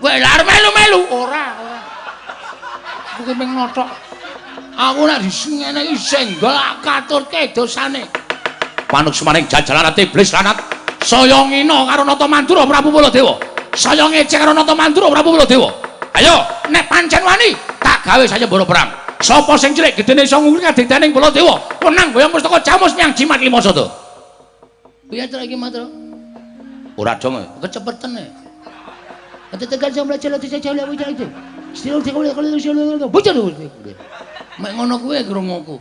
Kowe lha arep melu-melu ora, ora. Aku ki mung nothok. Aku nek disengene iki senggol katurke dosane. Panuksmaning jajalan iblis lanat saya ngina karo Nata Mandura Prabu Baladewa. Saya ngece karo Nata Mandura Prabu Baladewa. Ayo, nek pancen wani tak gawe sayembara perang. Sapa sing cilik gedene iso ngungkuri kadektaning Baladewa, wenang boyong pustaka Jamus miang jimat lima sada. Piye to iki, Matra? Ora dong, kecepeten e. Mek ngono kuwi krunguku.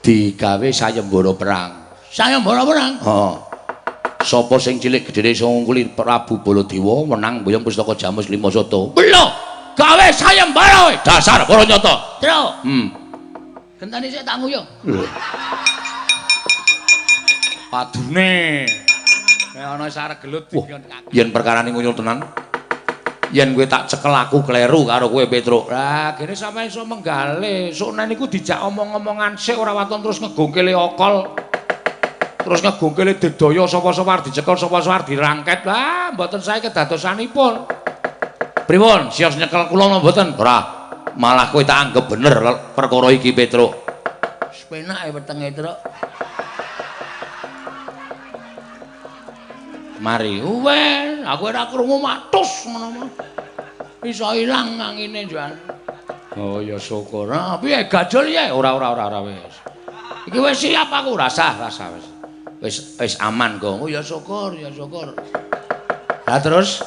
Digawe sayembara perang. Sayembara perang? Heeh. Sapa sing cilik gedene iso ngungkuli Prabu Baladewa wenang boyong pustaka Jamus lima sada. Lho, gawe sayembara kowe. Dasar para nyata. Tro. Gentane sik tak nguyuh. Padune. Nek ana sarek gelut yen perkarane nguyuh tenan. Yen kowe tak cekel aku kleru karo kowe Petruk. Lah, gene sampeyan iso menggale. Sukne niku dijak omong-omongan sik ora waton terus ngegongkele okol. Terus ngegongkele dedaya sapa-sapa arep dicekel sapa-sapa arep dirangket. Lah, mboten sae kedadosanipun. Pripun? Sios nyekel kula napa mboten? Ora. Malah kowe tak anggap bener perkara iki Petruk. Wis penak e wetenge, Truk. Mari. Wes, aku ora krungu matus ngono mah. Iso ilang angine njuan. Oh ya syukur. Ah, piye gajul ya? Ora ora ora ora wis. Iki wis siap aku rasah rasah wis. Wis wis aman kok. Oh ya syukur, ya syukur. Lah terus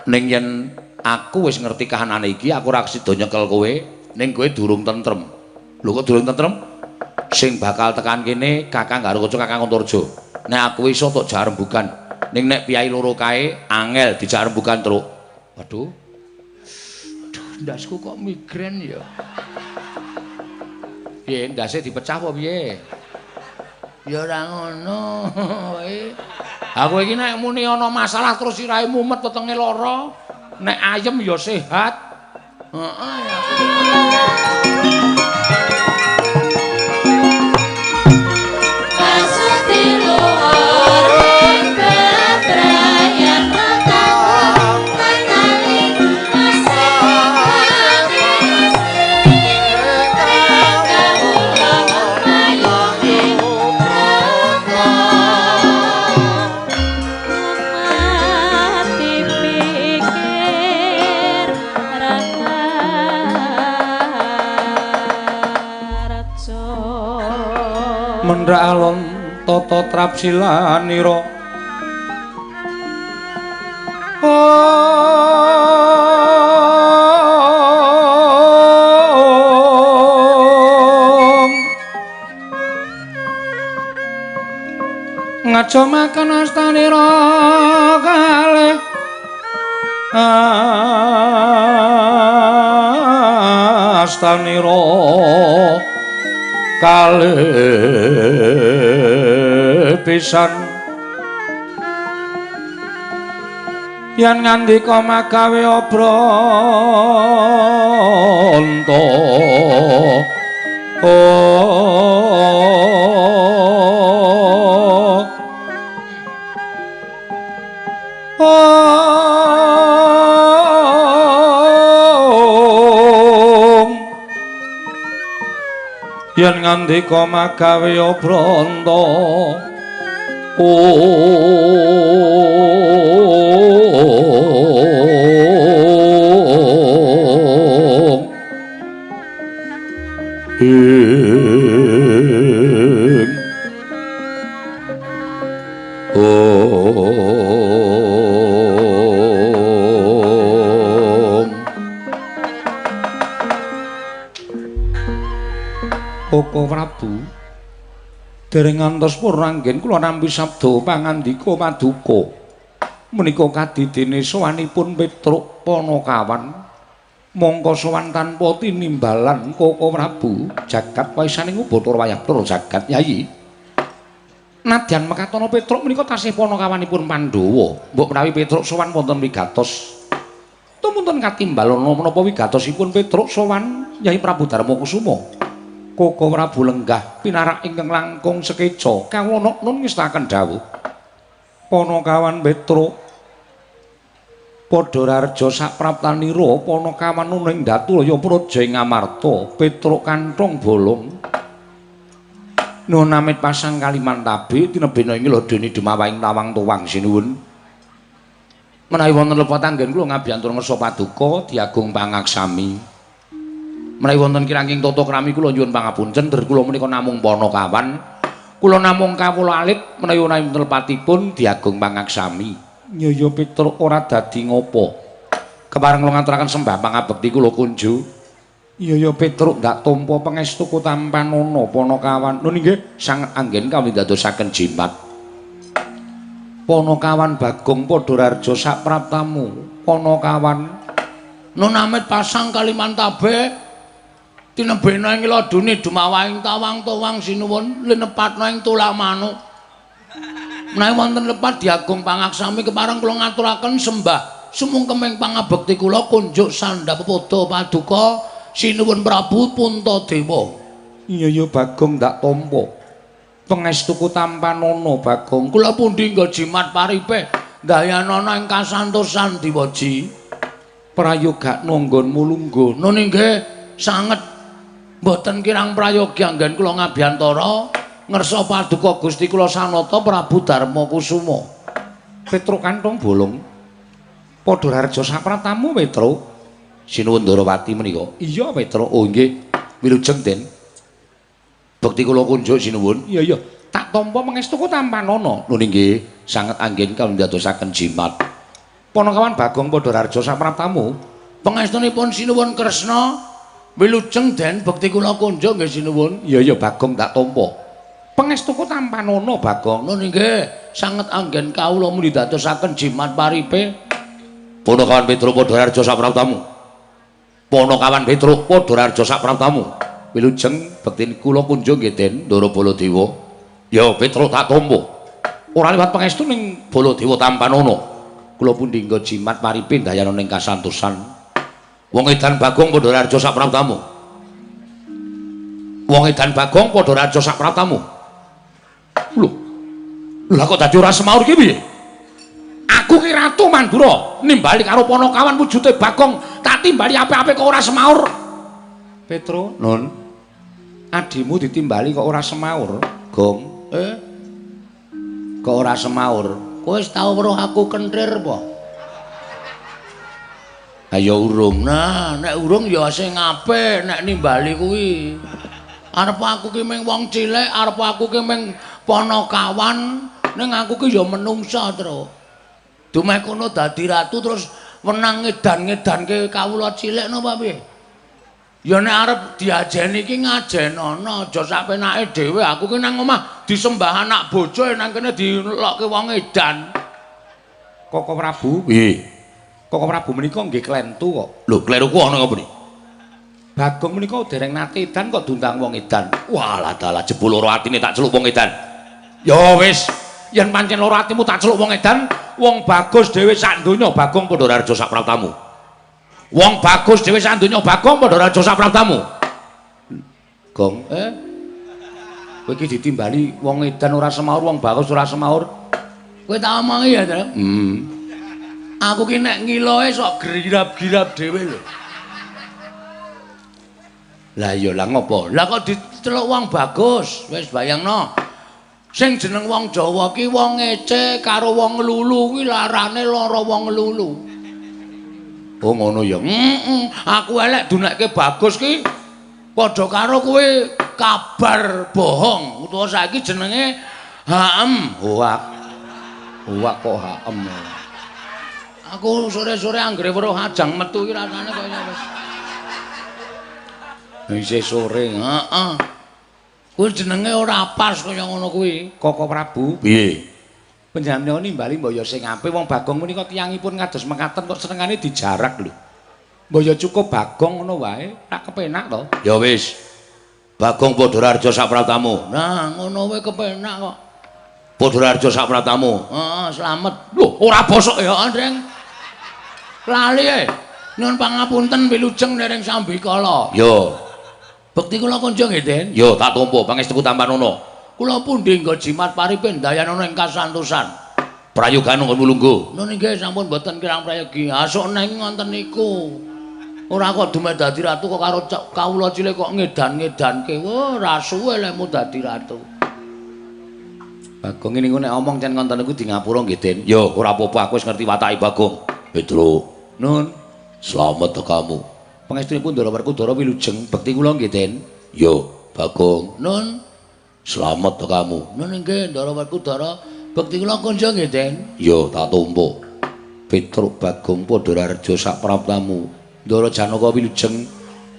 ning yen aku wis ngerti kahanane iki, aku ora sida nyekel kowe, ning kowe durung tentrem. Lho kok durung tentrem? Sing bakal tekan kene Kakang Garukaca, Kakang Antarja. Nek aku iso tok jak rembugan. Ning nek piyai loro kae angel dijak rembugan, Truk. Waduh. Aduh, ndasku kok migrain ya. Piye ndase dipecah apa piye? Ya ora ngono wae. Aku iki nek muni ana masalah terus sirahe mumet wetenge lara, nek ayem ya sehat. Heeh ya. Mendhak alon tata trapsilanira om ngajomaken astanira kalih astanira kalih pisan yen ngandika magawe obranta yen ngandika magawe obranta om ing om. Koko Prabu dereng ngantos purna anggen kula nampi sabda pangandika paduka menika kadidene sowanipun Petruk Panakawan mongko sowan tanpa tinimbalan Koko Prabu jagat waisaning Bathara wayah tur jagat Yayi. Nadyan mekatono Petruk menika tasih panakawanipun Pandhawa. Mbok menawi Petruk sowan wonten wigatos tumunten katimbalana menapa wigatosipun Petruk sowan Yai Prabu Darmakusuma. Koko Prabu lenggah pinarak ingkang langkung sekeca kawula nun ngestaken dawuh Panakawan Petruk Padha rareja sapraptanira Panakawan ning Datulaya Praja ing Amarta Petruk Kanthong Bolong. Nuwun amit pasang Kalimantabe tinebena ing lodene dumawahing tawang tuwang sinuwun. Menawi wonten lepat anggen kula ngabiyantur ngersa paduka diagung pangaksami. Menawi wonten kirangking tata krami kula nyuwun pangapunten der kula menika namung Panakawan. Kula namung kawula alit menawi wonten lepatipun diagung pangaksami. Nyaya Petruk ora dadi ngopo. Kepareng kula ngaturaken sembah pangabekti kula kunju. Nyaya Petruk ndak tampa pangestuku tampanana Panakawan. Nun inggih sanget anggen kawindadosaken jimat. Panakawan Bagong padha rareja sapraptamu. Panakawan nun amit pasang Kalimantabe tinebena ing ladune dumawahing tawang-tawang sinuwun linepatna ing tulang manuk. Menawi wonten lepat diagung pangaksami kepareng kula ngaturaken sembah sumungkeming pangabekti kula kunjuk sandhap pepada paduka sinuwun Prabu Puntadewa. Iya Bagong ndak tampa pangestuku tampanana Bagong. Kula pundi nggo jimat paripe ndayanana ing kasantosan diwaji prayogakna nggonmu lungguh. Nun inggih sanget mboten kirang prayogi anggen kula ngabiyantara ngersa paduka Gusti kula Sanata Prabu Darma Kusuma. Petruk Kanthong Bolong padha rareja sapratamu Petruk. Sinuwun Ndarawati menika. Iya Petruk. Oh nggih wilujeng Den. Bekti kula kunjuk sinuwun. Iya iya tak tampa pangestuku tampanana. Nun inggih sanget anggen kawindadosaken jimat. Panakawan Bagong padha rareja sapratamu. Pangestunipun sinuwun Kresna wilujeng Den bekti kula kunjuk nggih sinuwun. Iya iya Bagong tak tampa pangestuku tampanana Bagong. Nun inggih sanget anggen kawula muni dadosaken jimat paripe. Panakawan Petruk padha rareja sapraptamu. Panakawan Petruk padha rareja sapraptamu. Wilujeng bekti kula kunjung nggih Den Ndara Baladewa. Ya Petruk tak tampa. Ora liwat pangestu ning Baladewa tampanana. Kula pundi nggo jimat paripe ndayana ning kasantosan. Wong edan Bagong padha rareja sapraptamu. Wong edan Bagong padha rareja sapraptamu. Lho. Lha kok dadi ora semaur ki piye? Aku ki Ratu Mandura nimbali karo Panakawan wujude Bagong, tak timbali apik-apik kok ora semaur. Petro, Nun. Adimu ditimbali kok ora semaur, Gong. Kok ora semaur? Kowe wis tau weruh aku kenthir apa? Ayo urung. Nah, nek urung ya sing apik nek nimbali kuwi. Arep aku ki mung wong cilik, arep aku ki mung Panakawan, ning aku ki ya menungsa, Truk. Dumeh kono dadi ratu terus wenang ngedan-ngedanke kawula cilik napa piye? Ya nek arep diajeni iki ngajenono, aja sak penake dhewe. Aku ki nang omah disembah anak bojo nang kene dilokke wong edan. Koko Prabu, piye? Koko Prabu menika nggih klentu kok. Lho, kleruku ana apa ni? Bagong menika dereng nate edan kok diundang wong edan. Walah dalah jebul loro atine tak celuk wong edan. Ya wis, yen pancen loro atimu tak celuk wong edan, wong bagus dhewe sak donya Bagong padha rareja sapraptamu. Wong bagus dhewe sak donya Bagong padha rareja sapraptamu. Gong, kowe iki ditimbali wong edan ora semaur, wong bagus ora semaur. Kowe tak omongi ya, Tru? Aku ki nek ngiloe sok girap-girap dhewe lho. Lah iya lah ngopo? Lah kok diceluk wong bagus, wis bayangno. Sing jeneng wong Jawa ki wong ngece karo wong nglulu kuwi larane lara wong nglulu. Oh ngono ya. Heeh, aku elek dunekke bagus ki padha karo kowe kabar bohong utawa saiki jenenge HM. Hoak. Hoak kok HM. Aku sore-sore anggere weruh ajang metu iki rasane kaya wis. Isih sore. Heeh. Kuwi jenenge ora pas kaya ngono kuwi. Koko Prabu, piye? Panjenengan nimbali mbok ya sing apik wong Bagong menika tiyangipun kados mekaten kok senengane dijarak lho. Mbok ya cukup Bagong ngono wae, tak kepenak to. Ya wis. Bagong padha rareja sapraptamu. Nah, ngono wae kepenak kok. Padha rareja sapraptamu. Heeh, slamet. Lho, ora bosok ya, Andreng. Lali e. Nyuwun pangapunten wilujeng dereng sambikala. Yo. Bekti kula kunjung nggih, Den. Yo, tak tampa pangestuku tampanana. Kula pundi nggo jimat paripe ndayanana ing kasantosan. Prayoga nunggu lungguh. Nun nggih sampun mboten kirang prayogi. Asuk neng ngoten niku. Ora kok dumeh dadi ratu kok karo kawula cilik kok ngedan-ngedanke. Wah, ora suwe lehmu dadi ratu. Bagong niku nek omong cen ngoten niku di ngapura nggih, Den. Ya, ora apa-apa, aku wis ngerti watake Bagong. Petruk. Nun, slamet kamu. Pangestunipun Ndara Werkudara wilujeng bekti kula nggih, Den. Ya, Bagong. Nun, slamet kamu. Nun nggih, Ndara Werkudara, bekti kula konjo nggih, Den. Ya, tak tampa. Petruk Bagong padha rareja sak praptamu. Ndara Janaka wilujeng.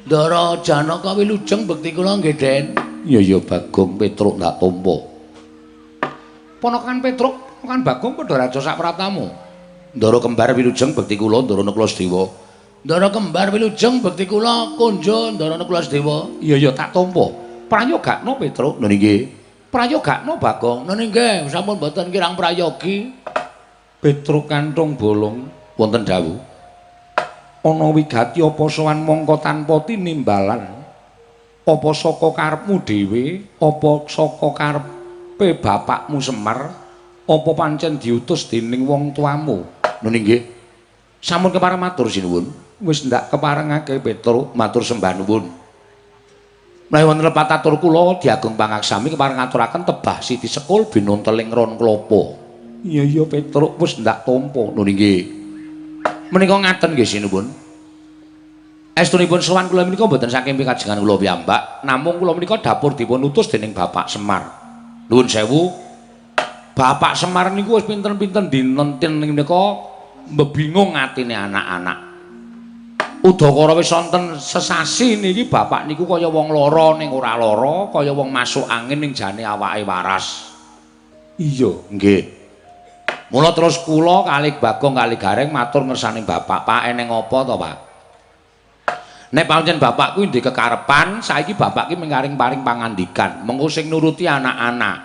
Ndara Janaka wilujeng bekti kula nggih, Den. Ya ya Bagong Petruk tak tampa. Ponakan Petruk, ponakan Bagong padha raja sak praptamu. Ndara kembar wilujeng bekti kula Ndara Nakula Sedewa. Ndara kembar wilujeng bekti kula konjo Ndara Nakula Sedewa. Iya ya tak tampa. Prayogakno Petruk. Nun nggih. Prayogakno Bagong. Nun nggih, sampun mboten kirang prayogi. Petruk kanthong bolong wonten dawuh. Ana wigati apa sowan mongko tanpa tinimbalan? Apa saka karepmu dhewe? Apa saka karepe bapakmu Semar? Apa pancen diutus dening wong tuamu? Nun nggih. Sampun kepareng matur sinuwun. Wis ndak keparengake Petruk, matur sembah nuwun. Menawi wonten lepat atur kula diagung pangaksami kepareng ngaturaken tebah siti sekul binunteling ron klapa. Iya iya Petruk wis ndak tampa. Nun nggih. Menika ngaten nggih sinuwun. Estunipun sowan kula menika mboten saking pikajengan kula piyambak, namung kula menika dapur dipun utus dening Bapak Semar. Nuwun sewu. Bapak Semar niku wis pinten-pinten dinten menika mbebingung atine anak-anak. Udakara wis wonten sesasi niki bapak niku kaya wong lara ning ora lara, kaya wong masuk angin ning jane awake waras. Iya, nggih. Mula terus kula kalih Bagong kalih Gareng matur ngersane bapak, "Pak, eneng apa to, Pak?" Nek pancen bapak kuwi ndek kekarepan, saiki bapak ki mengkaring-paring pangandikan, mengko sing nuruti anak-anak.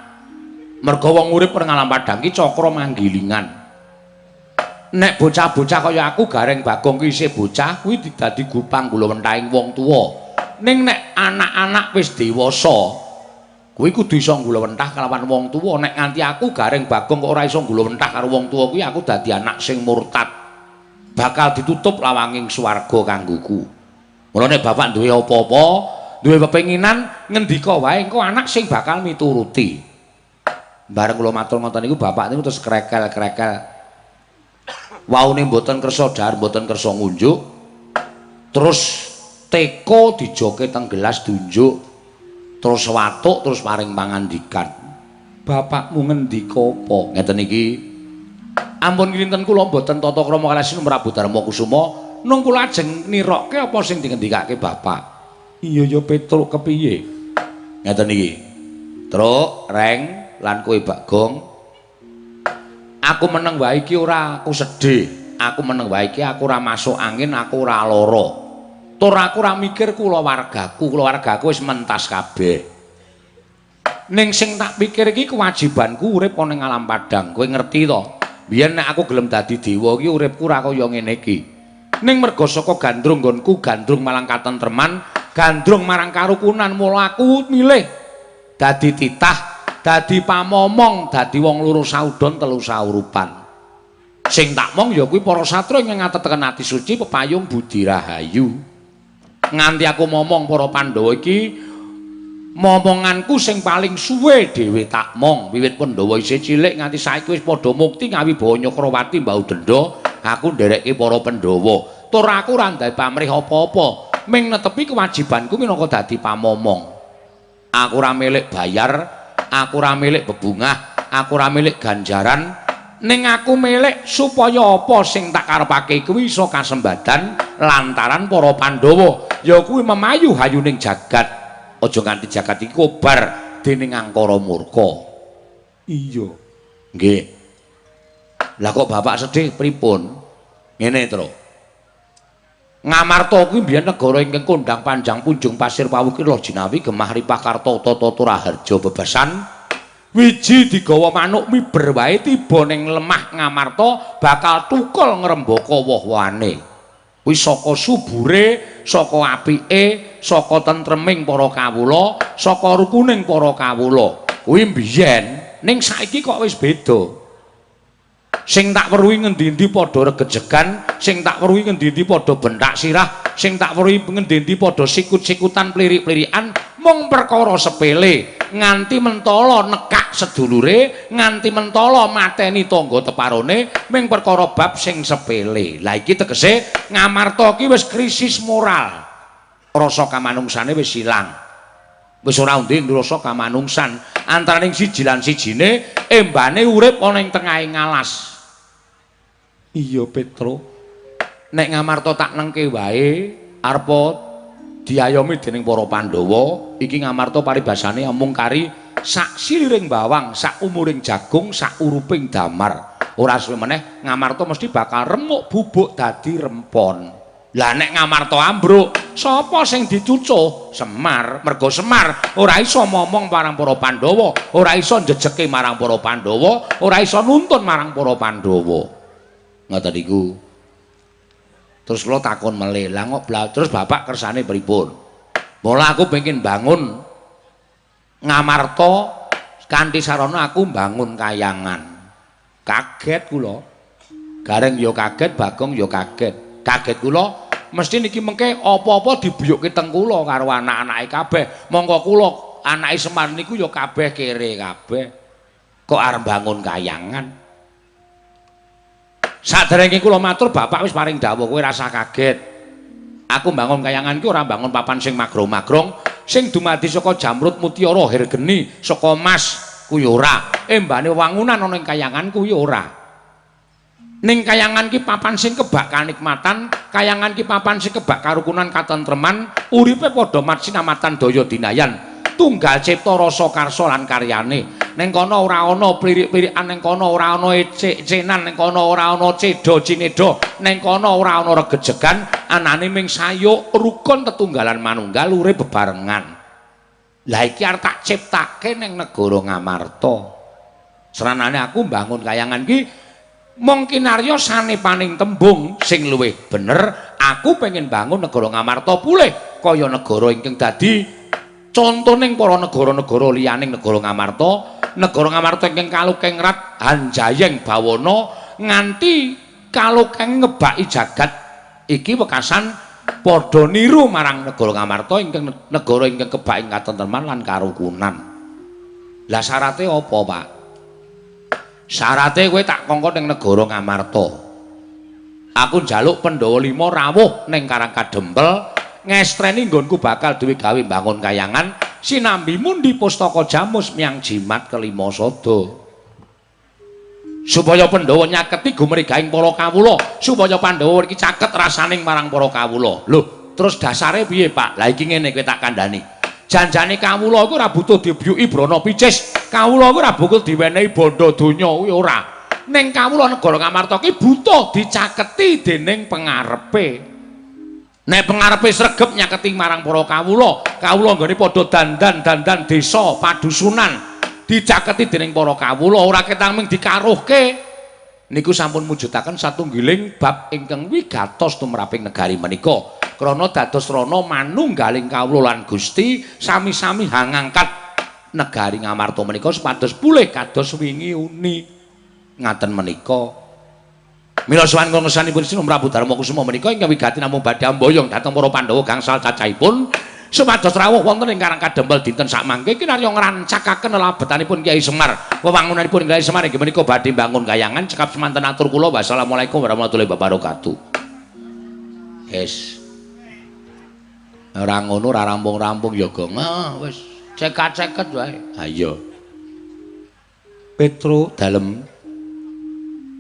Merga wong urip ning alam padhang ki cakra manggilingan. Nek bocah-bocah kaya aku Gareng Bagong ki isih bocah kuwi dadi gupang gulawentahing wong tuwa. Ning nek anak-anak wis dewasa, kuwi kudu iso nggulawentah kelawan wong tuwa. Nek nganti aku Gareng Bagong kok ora iso nggulawentah karo wong tuwa kuwi aku dadi anak sing murtad. Bakal ditutup lawanging swarga kanggoku. Mula nek bapak duwe apa-apa, duwe pepenginan ngendika wae engko anak sing bakal mituruti. Bareng kula matur ngoten niku bapak niku terus krekel-krekel. Waune mboten kersa dhahar, mboten kersa ngunjuk. Terus teko dijoke teng gelas diunjuk. Terus watuk terus paring pangandikan. Bapakmu ngendika apa? Ngeten iki. Ampun kinten kula mboten tata krama kalih Sinun Prabu Darma Kusuma, nung kula ajeng nirokke apa sing dingendikake bapak. Iya ya Petruk kepiye? Ngeten iki. Truk, Reng, lan kowe Bagong. Aku meneng wae iki ora aku sedih. Aku meneng wae iki aku ora masuk angin, aku ora lara. Tur aku ora mikir kulawargaku, kulawargaku wis mentas kabeh. Ning sing tak pikir iki kewajibanku urip ana ning alam padhang. Kowe ngerti to? Biyen nek aku gelem dadi dewa iki uripku ora kaya ngene iki. Ning merga saka gandrung nggonku, gandrung marang katentreman, gandrung marang karukunan, mula aku milih dadi titah, dadi pamomong, dadi wong loro saudon telu saurupan. Sing tak mong ya kuwi para satria ingkang ngateteken ati suci pepayung budi rahayu. Nganti aku momong para Pandhawa iki momonganku sing paling suwe dhewe tak mong. Wiwit Pandhawa isih cilik nganti saiki wis padha mukti ngawibawa Nyakrawati mbau denda, aku nderekke para Pandhawa. Tur aku ora ndai pamrih apa-apa, ming netepi kewajibanku minangka dadi pamomong. Aku ora milik bayar, aku ora milik bebungah, aku ora milik ganjaran, ning aku milik supaya apa sing tak karepake kuwi iso kasembadan lantaran para Pandhawa ya kuwi memayu hayuning jagat. Aja nganti jagat iki kobar dening angkara murka. Iya. Nggih. Lah kok bapak sedih pripun? Ngene, Tru. Ngamarta kuwi mbiyen negara ingkang kondhang panjang punjung pasir pawukir loh jinawi gemah ripah karta tata turaharja bebasan. Wiji digawa manuk miber wae tiba ning lemah Ngamarta bakal tukul ngrembaka woh-wohane. Kuwi saka subure, saka apike, saka tentreming para kawula, saka rukuning para kawula. Kuwi mbiyen, ning saiki kok wis beda. Sing tak weruhi ngendi-endi padha regejegan, sing tak weruhi ngendi-endi padha bentak sirah, sing tak weruhi ngendi-endi padha sikut-sikutan plirik-plirikan mung perkara sepele, nganti mentala nekak sedulure, nganti mentala mateni tangga teparone mung perkara bab sing sepele. Lah iki tegese Ngamarta ki wis krisis moral. Rasa kamanungsane wis ilang. Wis ora undi rasa kamanungsan antaraning siji lan sijine, embane urip ana ing tengahing alas. Iya Petro, nek Ngamarta tak nengke wae arepa diayomi dening para Pandhawa, iki Ngamarta paribasane amung kari sak siliring bawang, sak umuring jagung, sak uruping damar. Ora suwe meneh Ngamarta mesti bakal remuk bubuk dadi rempon. Lah nek Ngamarta ambruk, sapa sing dicucuh? Semar. Mergo Semar ora iso momong marang para Pandhawa, ora iso njejeke marang para Pandhawa, ora iso nuntun marang para Pandhawa. Ngoten niku. Terus kula takon melih, lah kok terus bapak kersane pripun? Mula aku pengen bangun Ngamarta kanthi sarana aku bangun kayangan. Kaget kula. Gareng ya kaget, Bagong ya kaget. Kaget kula mesti niki mengke apa-apa dibuyukke teng kula karo anak-anake kabeh. Mongko kula anake Semar niku ya kabeh kere kabeh. Kok arep bangun kayangan? Saderenge kula matur bapak wis paring dawuh, kowe rasah kaget. Aku bangun kayangan ki ora bangun papan sing magrong-magrong, sing dumadi saka jamrut mutiara hergeni, saka emas kuwi ora. Embane wangunan ana ing kayangan kuwi ora. Ning kayangan ki papan sing kebak kanikmatan, kayangan ki papan sing kebak karukunan katentreman, uripe padha matsinamatan daya dinayan, tunggal cipta rasa karsa lan karyane. Ning kono ora ana plirik-plirikan, ning kono ora ana ecek-ecenan, ning kono ora ana cedha cinedha, ning kono ora ana regejegan, anane ming sayuk rukun tetunggalan manunggal urip bebarengan. Lah iki arep tak ciptake ning negara Ngamarta. Sranane aku mbangun kayangan ki mung kinarya sanepaning tembung sing luwih bener, aku pengen bangun negara Ngamarta pulih kaya negara ingkang dadi contoning para negara-negara liyaning negara Ngamarta, negara Ngamarta ingkang kalukeng rat hanjayeng bawana nganti kalukeng ngebaki jagat iki wekasan padha niru marang negara Ngamarta ingkang negara ingkang kebak ing katentreman lan karukunan. Lah syarate apa, Pak? Syarate kowe tak kongkon ning negara Ngamarta. Aku njaluk Pandhawa 5 rawuh ning Karang Kadempel, ngestreni nggonku bakal duwe gawe mbangun kayangan sinambi mundi pustaka jamus miang jimat kelima sada. Supaya Pandhawa nyaketi gumregahing para kawula, supaya Pandhawa iki caket rasaning marang para kawula. Lho, terus dasare piye, Pak? Lah iki ngene kowe tak kandhani. Janjane kawula iku ora butuh dibiyuki brana picis, kawula iku ora butuh diwenehi bandha donya kuwi ora. Ning kawula negara Ngamarta ki butuh dicaketi dening pengarepe. Nek pengarepe sregep nyaketi marang para kawula, kawula nggone padha dandan-dandan desa padusunan dicaketi dening para kawula, ora ketang ming dikaruhke. Niku sampun mujudaken satunggiling bab ingkang wigatos tumraping negari menika. Krana dados rana manunggaling kawula lan Gusti sami-sami hangangkat negari Ngamarta menika supados pulih kados wingi uni. Ngaten menika. Mila sowan ngersanipun Sri Prabu Darma Kusuma menika ingkang wigati namung badhe amboyong dhateng para Pandhawa gangsal cacahipun supados rawuh wonten ing Karang Kadempel dinten sakmangke kinarya ngrancakaken lelabetanipun Kyai Semar. Wewangunanipun Kyai Semar inggih menika badhe mbangun kayangan. Cekap semanten atur kula. Wassalamualaikum warahmatullahi wabarakatuh. Yes. Ora ngono ora rampung-rampung ya, Gong. Ah, wis cekat-ceket wae. Ha iya. Petro dalem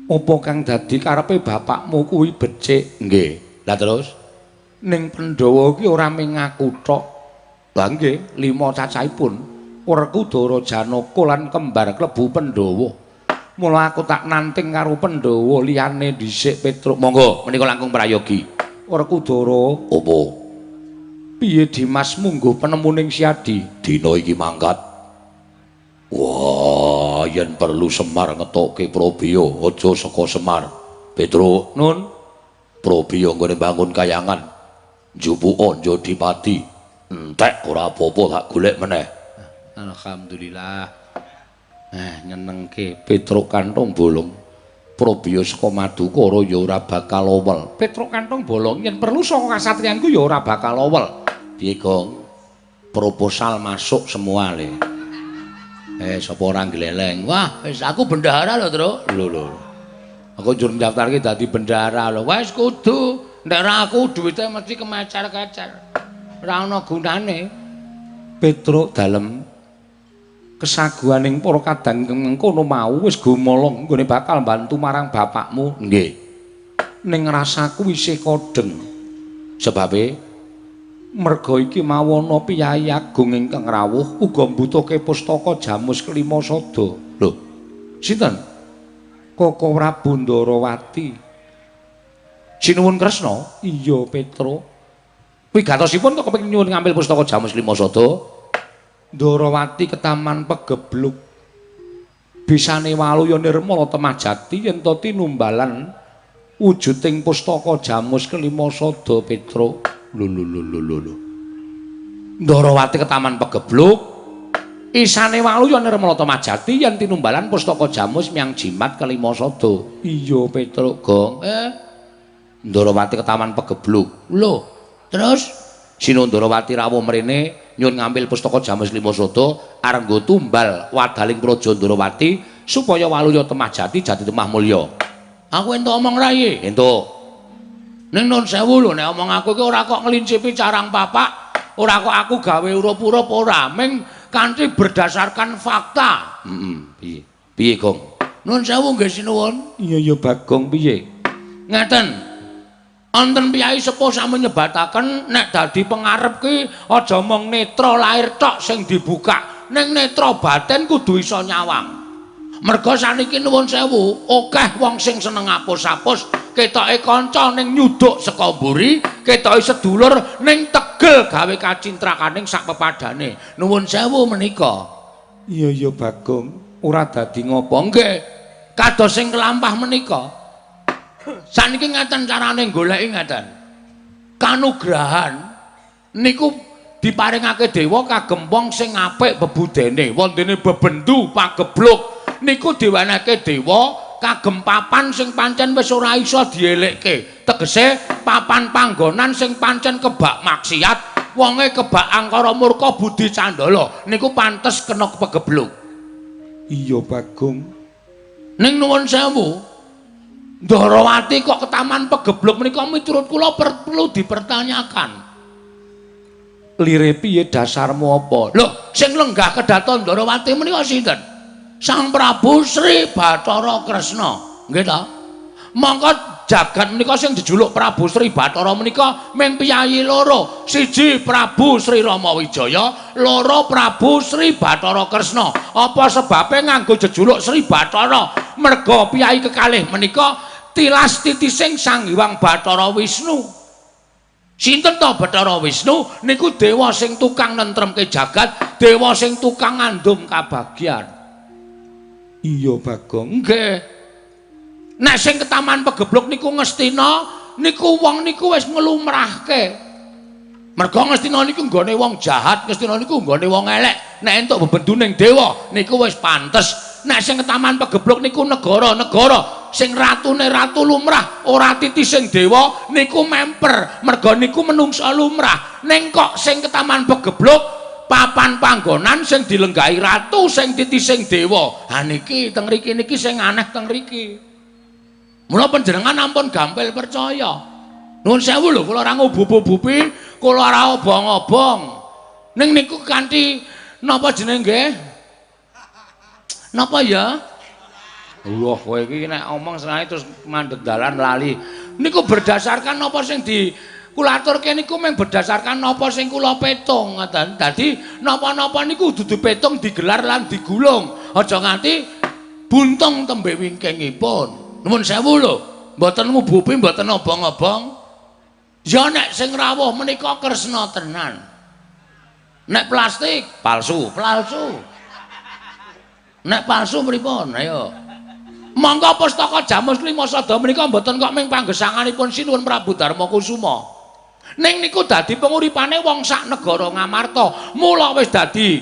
apa kang dadi karepe bapakmu kuwi becik? Nggih. Lah terus ning Pandhawa ki ora mung ngaku tok. Lah nggih, 5 cacahipun Werkudara, Janaka lan kembar klebu Pandhawa. Mula aku tak nanting karo Pandhawa liyane dhisik Petruk. Monggo menika langkung prayogi. Werkudara, apa? Piye Dimas mungguh penemuning Siadi? Dina iki mangkat. Wah, yen perlu Semar ngetokke Probaya, aja saka Semar. Petruk, nun. Probaya nggone bangun kayangan. Njupuka Jodipati. Entek ora apa-apa tak golek meneh. Alhamdulillah. Nyenengke Petruk kantong bolong. Probaya saka Madukara ya ora bakal owel. Petruk kantong bolong yen perlu saka kasatriyanku ya ora bakal owel. Piye, Gong? Proposal masuk semua le. Sapa ora gleleng? Wah, wis aku bendahara lho, Truk. Lho lho. Aku njur ndaftarke dadi bendahara lho. Wis kudu, nek ora aku duwite mesti kemecer-kecer. Ora ana gunane. Petruk dalem kesaguhaning para kadang mengkono mau wis gumolong nggone bakal bantu marang bapakmu. Nggih. Ning rasaku isih kodheng. Sebabe merga iki mawana piyayi agung ingkang rawuh uga mbutuhke pustaka Jamus Kelima Sada. Lho, sinten? Koko Prabu Ndarawati. Sinuwun Kresna? Iya, Petruk. Wigatosipun kok kepengin nyuwun ngambil pustaka Jamus Kelima Sada? Ndarawati ketaman pegebluk. Bisane waluya nirmala temah jati yen to tinumbalan wujuding pustaka Jamus Kelima Sada, Petruk. Lho lho lho lho lho. Ndarawati ketaman pegebluk. Isane waluya nirmala temah jati yen tinumbalan pustaka Jamus miang jimat kelima sada. Iya, Petruk, Gong. Ndarawati ketaman pegebluk. Lho, terus Sinuwun Ndarawati rawuh mrene nyuwun ngambil pustaka Jamus Lima Sada arep nggo tumbal wadaling praja Ndarawati supaya waluya temah jati jati temah mulya. Aku entuk omong ra iki? Entuk. Ning nun sewu lho, nek omong aku iki ora kok ngelincipi carang papak, ora kok aku gawe urup-urup ora, ming kanthi berdasarkan fakta. Piye? Piye, Gong? Nun sewu nggih sinuwun. Iya ya Bagong, piye? Ngeten. Wonten piyai sepuh sami nyebataken nek dadi pengarep ki aja mung netra lahir tok sing dibuka, ning netra batin kudu iso nyawang. Merga saniki nuwun sewu, akeh wong sing seneng apus-apus, ketoke kanca ning nyuduk saka mburi, ketoke sedulur ning tegel gawe kacintrakaning sak pepadane. Nuwun sewu menika. Iya ya Bagong, ora dadi ngopo. Nggih. Kados sing kelampah menika. Saniki ngeten carane goleki ngeten. Kanugrahan niku diparingake dewa kagem wong sing apik bebudene, wontene bebendu pagebluk niku diwenehke dewa kagem papan sing pancen wis ora iso dielekke. Tegese papan panggonan sing pancen kebak maksiat, wonge kebak angkara murka budi candala niku pantes kena pegebluk. Iya Bagong. Ning nuwun sewu, Ndarawati kok ketaman pegebluk menika miturut kula perlu dipertanyakan. Lire piye dasarmu apa? Lho, sing lenggah kedaton Ndarawati menika sinten? Sang Prabu Sri Bathara Kresna. Nggih ta? Mongko jagat menika sing dijuluk Prabu Sri Bathara menika ming piyayi loro. Siji Prabu Sri Rama Wijaya, loro Prabu Sri Bathara Kresna. Apa sebabe nganggo jejuluk Sri Bathara? Merga piyayi kekalih menika tilas titising Sang Hyang Bathara Wisnu. Sinten to Bathara Wisnu? Niku dewa sing tukang nentremke jagat, dewa sing tukang ngandum kabagyan. Iya Bagong. Nggih. Nek sing ketaman pegebluk niku Ngastina, niku wong niku wis nglumrahke. Merga Ngastina niku nggone wong jahat, Ngastina niku nggone wong elek. Nek entuk bebenduning dewa niku wis pantes. Nek sing ketaman pegebluk niku negara-negara sing ratune ratu lumrah, ora titising dewa niku memper. Merga niku menungsa lumrah. Ning kok sing ketaman pegebluk papan panggonan sing dilenggahi ratu sing titising dewa. Ha niki teng riki niki sing aneh teng riki. Mula panjenengan ampun gampil percaya. Nuwun sewu lho, kula ora ngubup-ubupi, kula ora obong-obong. Ning niku kanthi napa jenenge nggih? Napa ya? Allah, kowe iki nek omong senane terus mandeg dalan lali. Niku berdasarkan napa sing di kula aturke niku mung berdasarkan napa sing kula petung ngoten. Dadi napa-napa niku dudu petung digelar lan digulung. Aja nganti buntung tembe wingkingipun. Nuwun sewu lho, mboten ngubupi, mboten obong-obong. Ya nek sing rawuh menika Kresna tenan. Nek plastik palsu, palsu. Nek palsu pripun? Ayo. Monggo pustaka Jamus Lima Sada menika mboten kok ming panggesanganipun Sinuwun Prabu Darma Kusuma. Ning niku dadi penguripane wong sak negara Ngamarta. Mula wis dadi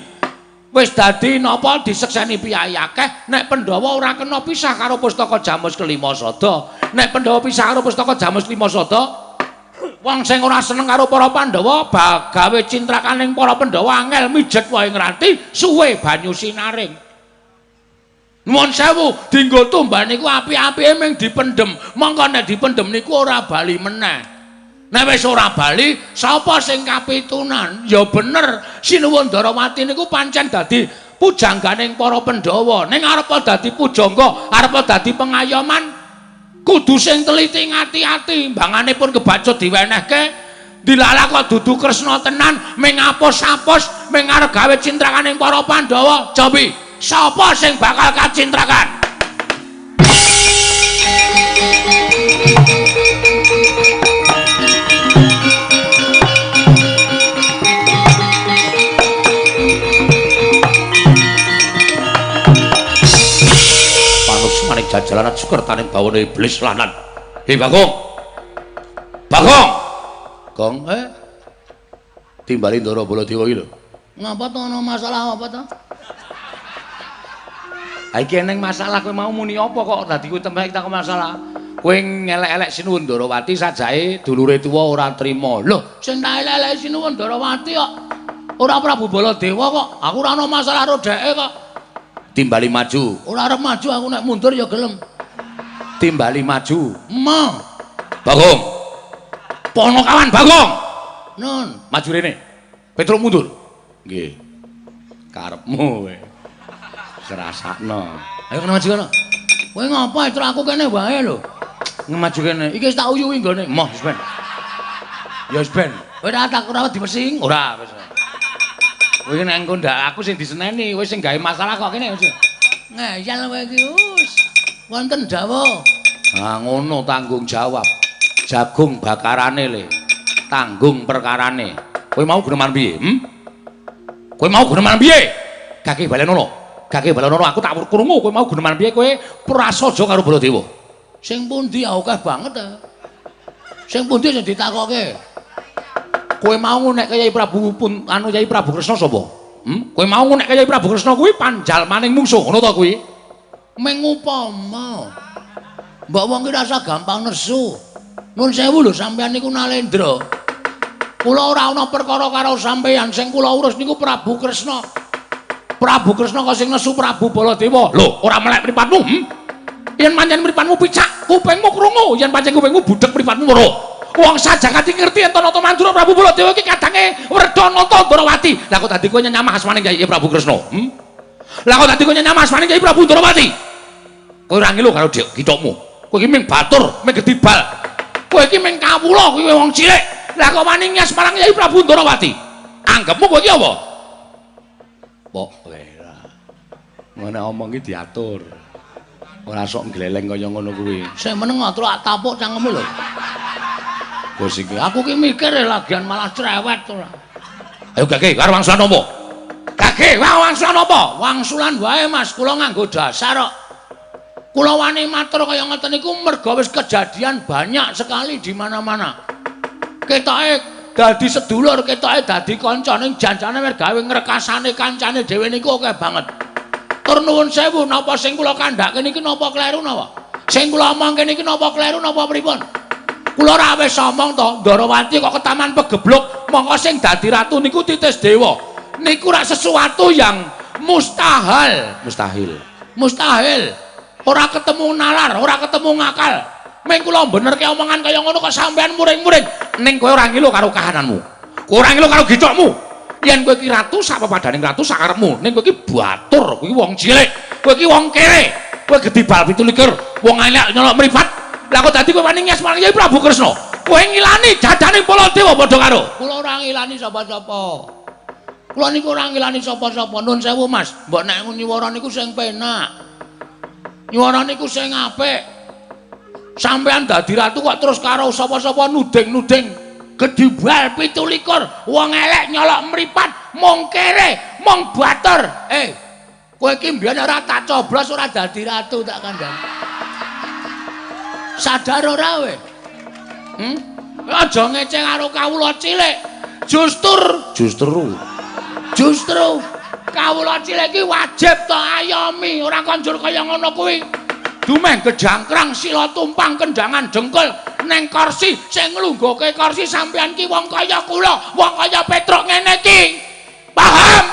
Wis dadi napa disekseni piyayi akeh nek Pandhawa ora kena pisah karo pustaka Jamus Kelima Sada. Nek Pandhawa pisah karo pustaka Jamus Kelima Sada, wong sing ora seneng karo para Pandhawa gawe cintrakaning para Pandhawa angel mijet wae ngrati suwe banyu sinaring. Nuwun sewu, dinggo tumbal niku apik-apike ming dipendhem. Mongko nek dipendhem niku ora bali meneh. Nek wis ora bali, sapa sing kapitunan? Ya bener, Sinuwun Ndarawati niku pancen dadi pujangganing para Pandhawa. Ning arep dadi pujangga, arep dadi pengayoman, kudu sing teliti ngati-ati. Mbangane pun kebacut diwenehke, dilalah kok dudu Kresna tenan, ming apos-apos, ming arep gawe cintrakaning para Pandhawa. Cobi, sapa sing bakal kacintrakan? Manik jajalanan sukertaning bawana iblis lanan. Hei Bagong. Bagong. Gong timbali Ndara Baladewa iki lho. Ngapa to ana masalah apa to? Ha iki eneng masalah kowe mau muni apa kok dadi kowe temeh takon masalah. Kowe ngelek-elek Sinuwun Ndarawati sajae dulure tuwa ora trima. Lho, sing tak elek-elek Sinuwun Ndarawati kok ora Prabu Baladewa kok. Aku ora ana masalah karo dheke kok. Timbali maju. Ora arep maju aku nek mundur ya gelem. Timbali maju. Ma. Bagong. Ponokawan Bagong. Nun, maju rene. Petruk mundur. Nggih. Karepmu kowe. Serasakno. Ayo kena maju kono. Kowe ngapa Petruk aku kene wae lho. Ngemaju kene. Iki wis tak uyuhi nggone. Moh wis ben. Ya wis ben. Kowe ora tak ora dimesing. Ora wis. Kowe nek engko ndak aku sing diseneni, kowe sing gawe masalah kok kene. Ngeyel kowe iki wis. Wonten dawuh. Ha ngono tanggung jawab. Jagung bakarane le. Tanggung perkarane. Kowe mau greman piye? Hm? Kowe mau greman piye? Gage balenono. Gage balenono aku tak krungu kowe mau greman piye kowe prasaja karo Baladewa. Sing pundi akeh banget ta. Sing pundi sing ditakoke? Kowe mau nek Kyai Prabu pun anu Kyai Prabu Kresna sapa? Hm? Kowe mau nek Kyai Prabu Kresna kuwi panjalmaning mungsuh, ngono ta kuwi? Ming upama. Mbok wong ki rasa gampang nesu. Nun sewu lho sampeyan niku Nalendra. Kula ora ana perkara karo sampeyan, sing kula urus niku Prabu Kresna. Prabu Kresna kok sing nesu Prabu Baladewa. Lho, ora melek mripatmu, hm? Yen pancen mripatmu picak, kupingmu krungu, yen pancen kupingmu budhek mripatmu weruh. Wong sajakati ngerti yen Nata Mandura Prabu Baladewa iki kadange wredha nata Ndarawati. Lah kok dadi kowe nyamah asmaning Kyai Prabu Kresna? Hm? Lah kok dadi kowe nyamah asmaning Kyai Prabu Ndarawati? Kowe ora ngilu karo githokmu. Kowe iki ming batur, ming gedibal. Kowe iki ming kawula, kowe wong cilik. Lah kok wani ngias marang Kyai Prabu Ndarawati? Anggepmu kowe iki apa? Pok kowe ora. Ngono omong iki diatur. Ora sok ngleleng kaya ngono kuwi. Sing meneng truk tapuk cangkemmu lho. Gus iki aku ki mikir lagian malah cerewet ora. Ayo gage karo wangsulan apa? Gage wangsulan apa? Wangsulan wae Mas, kula nganggo dasar kok. Kula wani matur kaya ngoten niku merga wis kejadian banyak sekali di mana-mana. Ketoke dadi sedulur, ketoke dadi kanca ning janjane wis gawe ngrekasane kancane dhewe niku akeh banget. Tur nuwun sewu napa sing kula kandhake niki napa kleru napa? Sing kula omongke niki napa kleru napa pripun? Kula ora wis omong to, Ndarawati kok ketaman pegebluk, mongko sing dadi ratu niku Titis Dewa. Niku rak sesuatu yang mustahil, mustahil. Mustahil. Ora ketemu nalar, ora ketemu ngakal. Ming kula benerke omongan kaya ngono kok sampean muring-muring. Ning kowe ora ngilu karo kahananmu. Kowe ora ngilu karo githokmu. Yen kowe iki ratu sak pepadaning ratu sakarepmu. Ning kowe iki batur, kowe iki wong cilik, kowe iki wong kere. Kowe gedibal 27, wong elek nyolok mripat. Lah kok dadi kowe wani ngias marang Kyai Prabu Kresna? Kowe ngilani jajane Baladewa padha karo. Kula ora ngilani sapa-sapa. Kula niku ora ngilani sapa-sapa. Nun sewu Mas, mbok nek nyuwara niku sing penak. Nyuwara niku sing apik. Sampean dadi ratu kok terus karo sapa-sapa nuding-nuding gedibal 27, wong elek nyolok mripat, mung kere, mung batur. Kowe iki mbiyen ora tak coblos ora dadi ratu tak kandhani. Sadar ora kowe? Aja ngece karo kawula cilik. Justru Kawula cilik iki wajib to ayomi, ora konjur kaya ngono kuwi. Dumeh gejangkrang sila tumpang kendangan dengkul neng kursi sing nglungguhke kursi sampean ki wong kaya kula, wong kaya Petruk ngene iki. Paham?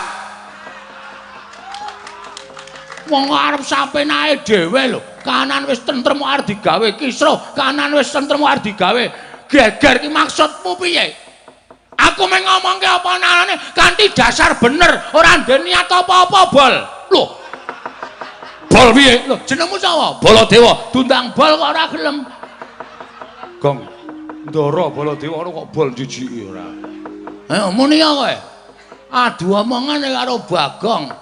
Wong arep sapenake dhewe lho. Kanan wis tentrem arep digawe kisruh, kanan wis tentrem arep digawe geger ki maksudmu piye? Aku mung ngomongke apa anane kanthi dasar bener, ora ndek niat apa-apa, Bol. Lho. Bol piye? Lho, jenengmu sapa? Baladewa. Dundang bol kok ora gelem. Gong. Ndara Baladewa ora kok bol jijiki ora. Muni ya kowe. Adu omongan karo Bagong.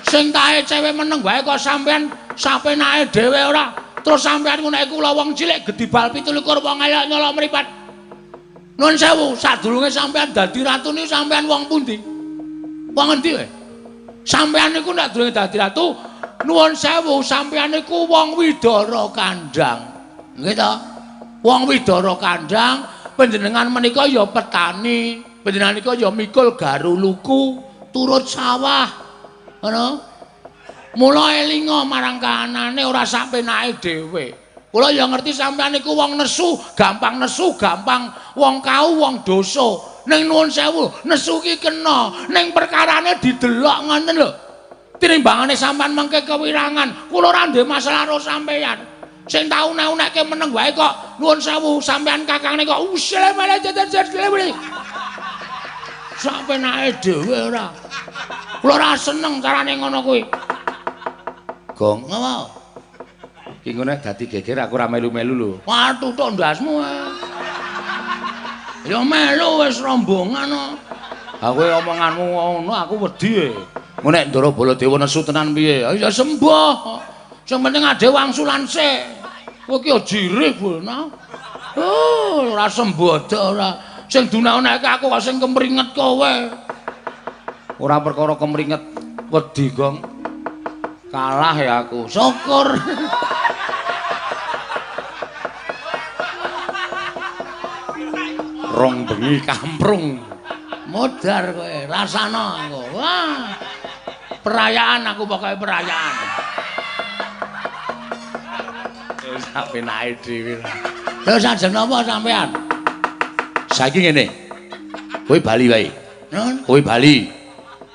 Sing tae cewe meneng wae kok sampean sapenake dhewe ora. Terus sampean ngono kula wong cilik gedibal 27 wong elek nyolok mripat. Nuwun sewu, sadurunge sampean dadi ratu niku sampean wong pundi? Wong endi kowe? Sampean niku nek durunge dadi ratu, nuwun sewu, sampean niku wong Widara Kandhang. Nggih to? Wong Widara Kandhang, panjenengan menika ya petani, panjenengan nika ya mikul garuluku, turut sawah. Ngono. Mula elinga marang kahanane ora sapenake dhewe. Kula ya ngerti sampean niku wong nesu, gampang nesu, gampang wong kau, wong dosa. Ning nuwun sewu, nesu ki kena, ning perkarane didelok ngoten lho. Tinimbangane sampean mengke kewirangan, kula ora ndek masalah karo sampean. Sing tau unek-unekke meneng wae kok nuwun sewu, sampean kakangne kok usile malah jejer-jejer. Sapenake dhewe ora. Kula ora seneng carane ngono kuwi. Gong, ngapa? Ki ngono nek dadi geger aku ora melu-melu lho. Wah, tutuk ndasmu. Ya melu wis rombongan kok. Ha kowe omonganmu ngono aku wedi e. Ngono nek Ndara Baladewa nesu tenan piye? Ya sembuh. Sing penting ade wangsulan sik. Kowe ki jirih, Bulna. Oh, ora sembodo ora. Sing dunake aku kok sing kemringet kowe. Ora perkara kemringet wedi, Gong. Kalah ya aku. Syukur. Rong bengi kamprung. Modar kowe, rasana aku. Wah. Perayaan aku pokoke perayaan. Wis sapenake dhewe. Lha sajeng napa sampean? Saiki ngene. Kowe bali wae. Nun? Kowe bali.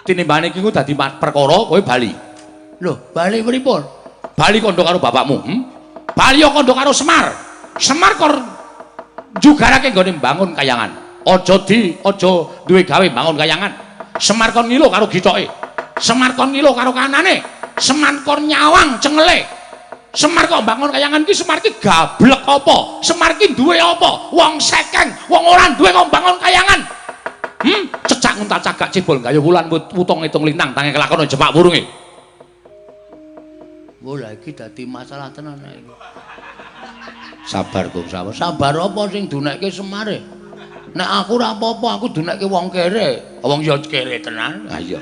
Tinimbane iki ku dadi perkara kowe bali. Lho, bali pripun? Bali kandha karo bapakmu, hm? Bali kandha karo Semar. Semar kor njugarake nggone mbangun kayangan. Aja di, aja duwe gawe mbangun kayangan. Semar kon ngilo karo githoke. Semar kon ngilo karo kanane. Semar kon nyawang cengele. Semar kok mbangun kayangan ki Semar ki gablek apa? Semar ki duwe apa? Wong sekeng, wong ora duwe kok mbangun kayangan. Cecak nguntal cagak cebol gayo wulan wutong ngitung lintang tange kelakon jepak wurunge. Wah, lha iki dadi masalah tenan iki. Sabar, Gong, sabar. Sabar apa sing dunekke Semare? Nek aku ora apa-apa, aku dunekke wong kere. Wong ya kere tenan. Ha iya.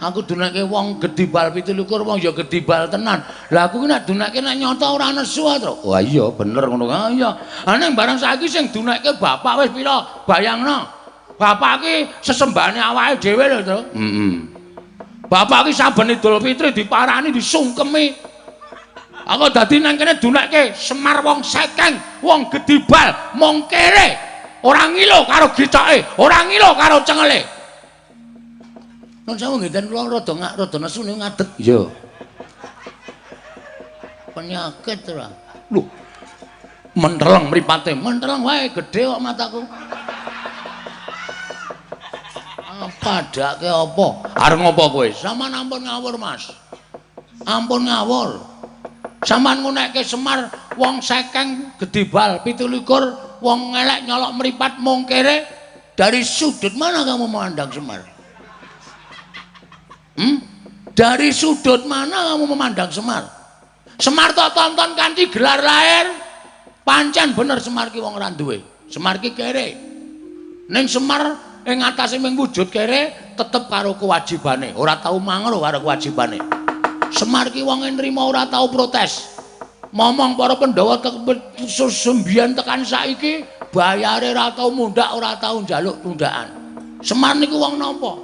Aku dunekke wong gedibal 27, wong ya gedibal tenan. Lah aku ki nek dunekke nek nyata ora nesu to. Wah iya, bener ngono. Ha iya. Ha ning barang saiki sing dunekke bapak wis pira? Bayangno. Bapak ki sesembahane awake dhewe lho, Tru. Heeh. Bapak ki saben Idul Fitri diparani disungkemi. Aku dadi nang kene dunekke Semar wong sekeng, wong gedibal, mung kere. Ora ngilo karo githoke, ora ngilo karo cengele. Nun sewu nggih, den kula rada nesu niku ngadeg. Iya. Penyakit ora. Lho. Menteleng mripate, menteleng wae gedhe kok mataku. Apa dake apa? Arep ngopo kowe? Sampeyan ampun ngawur, Mas. Ampun ngawur. Sampeyan ngunekke Semar wong sekeng gedibal 27 wong elek nyolok mripat mung kere. Dari sudut mana kamu memandang Semar? Dari sudut mana kamu memandang Semar? Semar tok tonton kanthi gelar lahir. Pancen bener Semar ki wong ora duwe. Semar ki kere. Ning Semar ing atase ming wujud kere tetep karo kewajibane, ora tau mangro karo kewajibane. Semar ki wong nrimo ora tau protes. Momong para Pandhawa sembiyen tekan saiki bayare ora tau mundhak, ora tau njaluk tundaan. Semar niku wong nampa.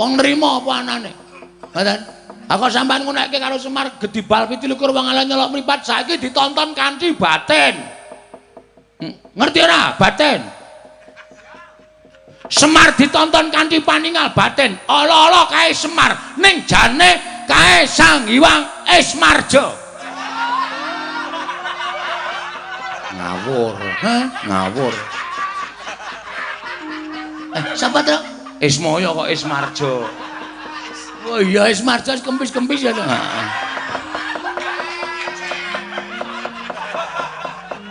Wong nrimo apa anane? Ngoten. Aku sampean ngunekke karo Semar gedibal 27 wong ala nyelok mripat saiki ditonton kanthi batin. Ngerti ora? Batin. Semar ditonton kanthi paningal batin. Ala-ala kae Semar ning jane kae Sang Hyang Ismarja. Ngawur, hah? Ngawur. Sapa to? Ismaya kok Ismarja. Oh iya Ismarja kempis-kempis ya to. Heeh.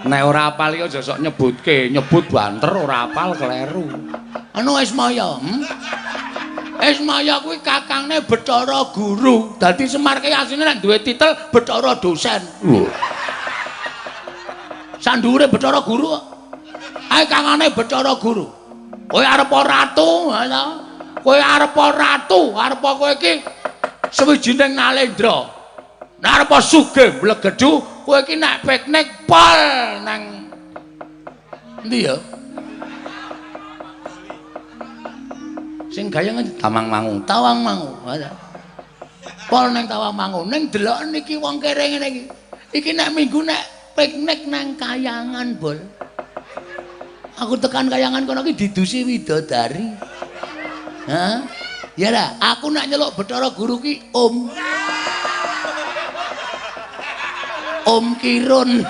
Nek ora apal iki aja sok nyebutke, nyebut banter ora apal kleru. Anu Ismaya, Ismaya kuwi kakangne Bathara Guru. Dadi Semar ki asline nek duwe titel Bathara Dosen. Lho. Sandhuwure Bathara Guru kok. Ae kangane Bathara Guru. Kowe arep ratu, ha? Kowe arep ratu, arep kowe iki sewijining Nalendra. Nek arep sugih mblegedhu, kowe iki nek piknik pol nang endi ya? Sing gayeng Tawangmangu. Tawangmangu. Pol nang Tawangmangu. Ning delok niki wong kere ngene iki. Iki nek minggu nek piknik nang Kayangan, Bol. Aku tekan Kayangan kono iki didusi widodari. Hah? Ya lah, aku nek nyeluk Bathara Guru ki Om. Om Kirun.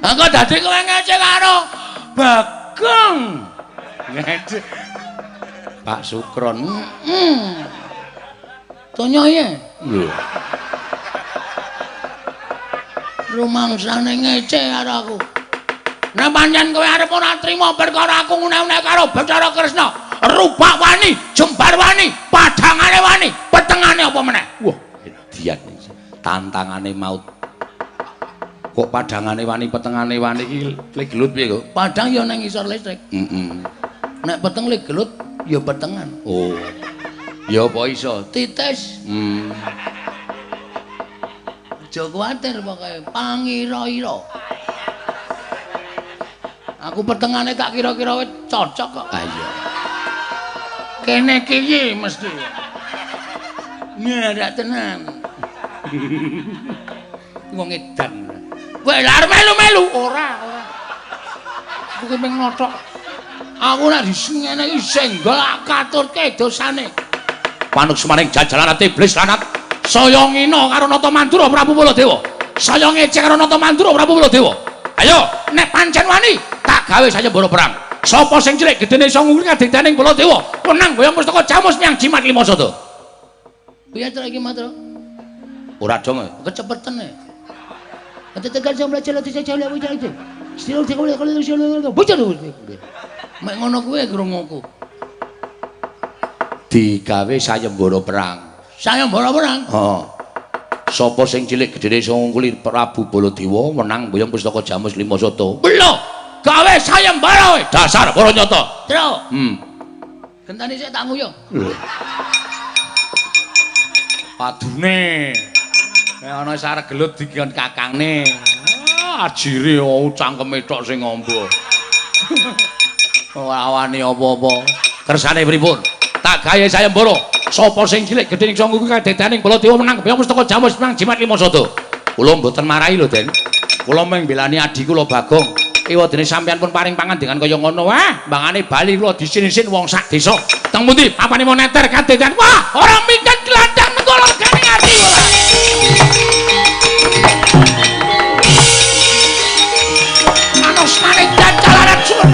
Engko dadi kowe ngece karo Bagong. Ngece. Pak Sukron. Tonya ye. Lho. Rumangsane ngece karo aku. Nek pancen kowe arep ora trima perkara aku ngune-une karo Bathara Kresna, rubak wani, jembar wani, padhangane wani, petengane apa meneh? Wah, edian tantangane maut. Kok padhangane wani, petengane wani iki le gelut piye kok? Padhang ya nang ngisor listrik. Heeh. Nek peteng le gelut ya petengan. Oh. Ya apa iso? Titis. Aja kuwatir pokoke pangira-ira. Aku petengane tak kira-kira wis cocok kok. Ha iya. Kene iki mesti. Ngerak tenan. Wong edan. Kowe lha arep melu-melu ora, ora. Aku ki mung nothok. Aku nek disengene iki senggol katurke dosane. Panuksmaning jajalan ati iblis lanat. Saya ngina karo Nata Mandura Prabu Baladewa. Saya ngece karo Nata Mandura Prabu Baladewa. Ayo, nek pancen wani tak gawe sayembara perang. Sapa sing cilik gedene iso ngungkuri kadekdaning Baladewa, menang boyong pustaka Jamus nyang Jimat Lima Sada. Piye to iki, Matra? Ora dong. Kecepeten e. Mek ngono kuwi krunguku. Digawe sayembara perang. Sayembara perang? Heeh. Sapa sing cilik gedene iso ngungkuli Prabu Baladewa menang boyong pustaka Jamus Lima Sada. Lho, gawe sayembara kowe. Dasar para nyata. Tro. Gentane sik tak nguyuh. Lho. Padune. Nek ana sarek gelut dikon kakangne. Ajire cangkeme tok sing ngombo. Ora wani apa-apa. Kersane pripun? Tak gawe sayembara. Sapa sing cilik gedhe iso ngungkuli kadedaning Baladewa menang boyong pustaka Jamus menang Jimat Lima Sada. Kula mboten marahi lho, Den. Kula mung mbelani adi kula Bagong. Ewadene sampeyan pun paring pangandikan kaya ngono. Wah, mbangane bali kula disin-isin wong sak desa. Teng pundi papane moneter kadedan? Wah, ora minggat glandang nenggala regane ati ora. Manusmane jalaran suwun.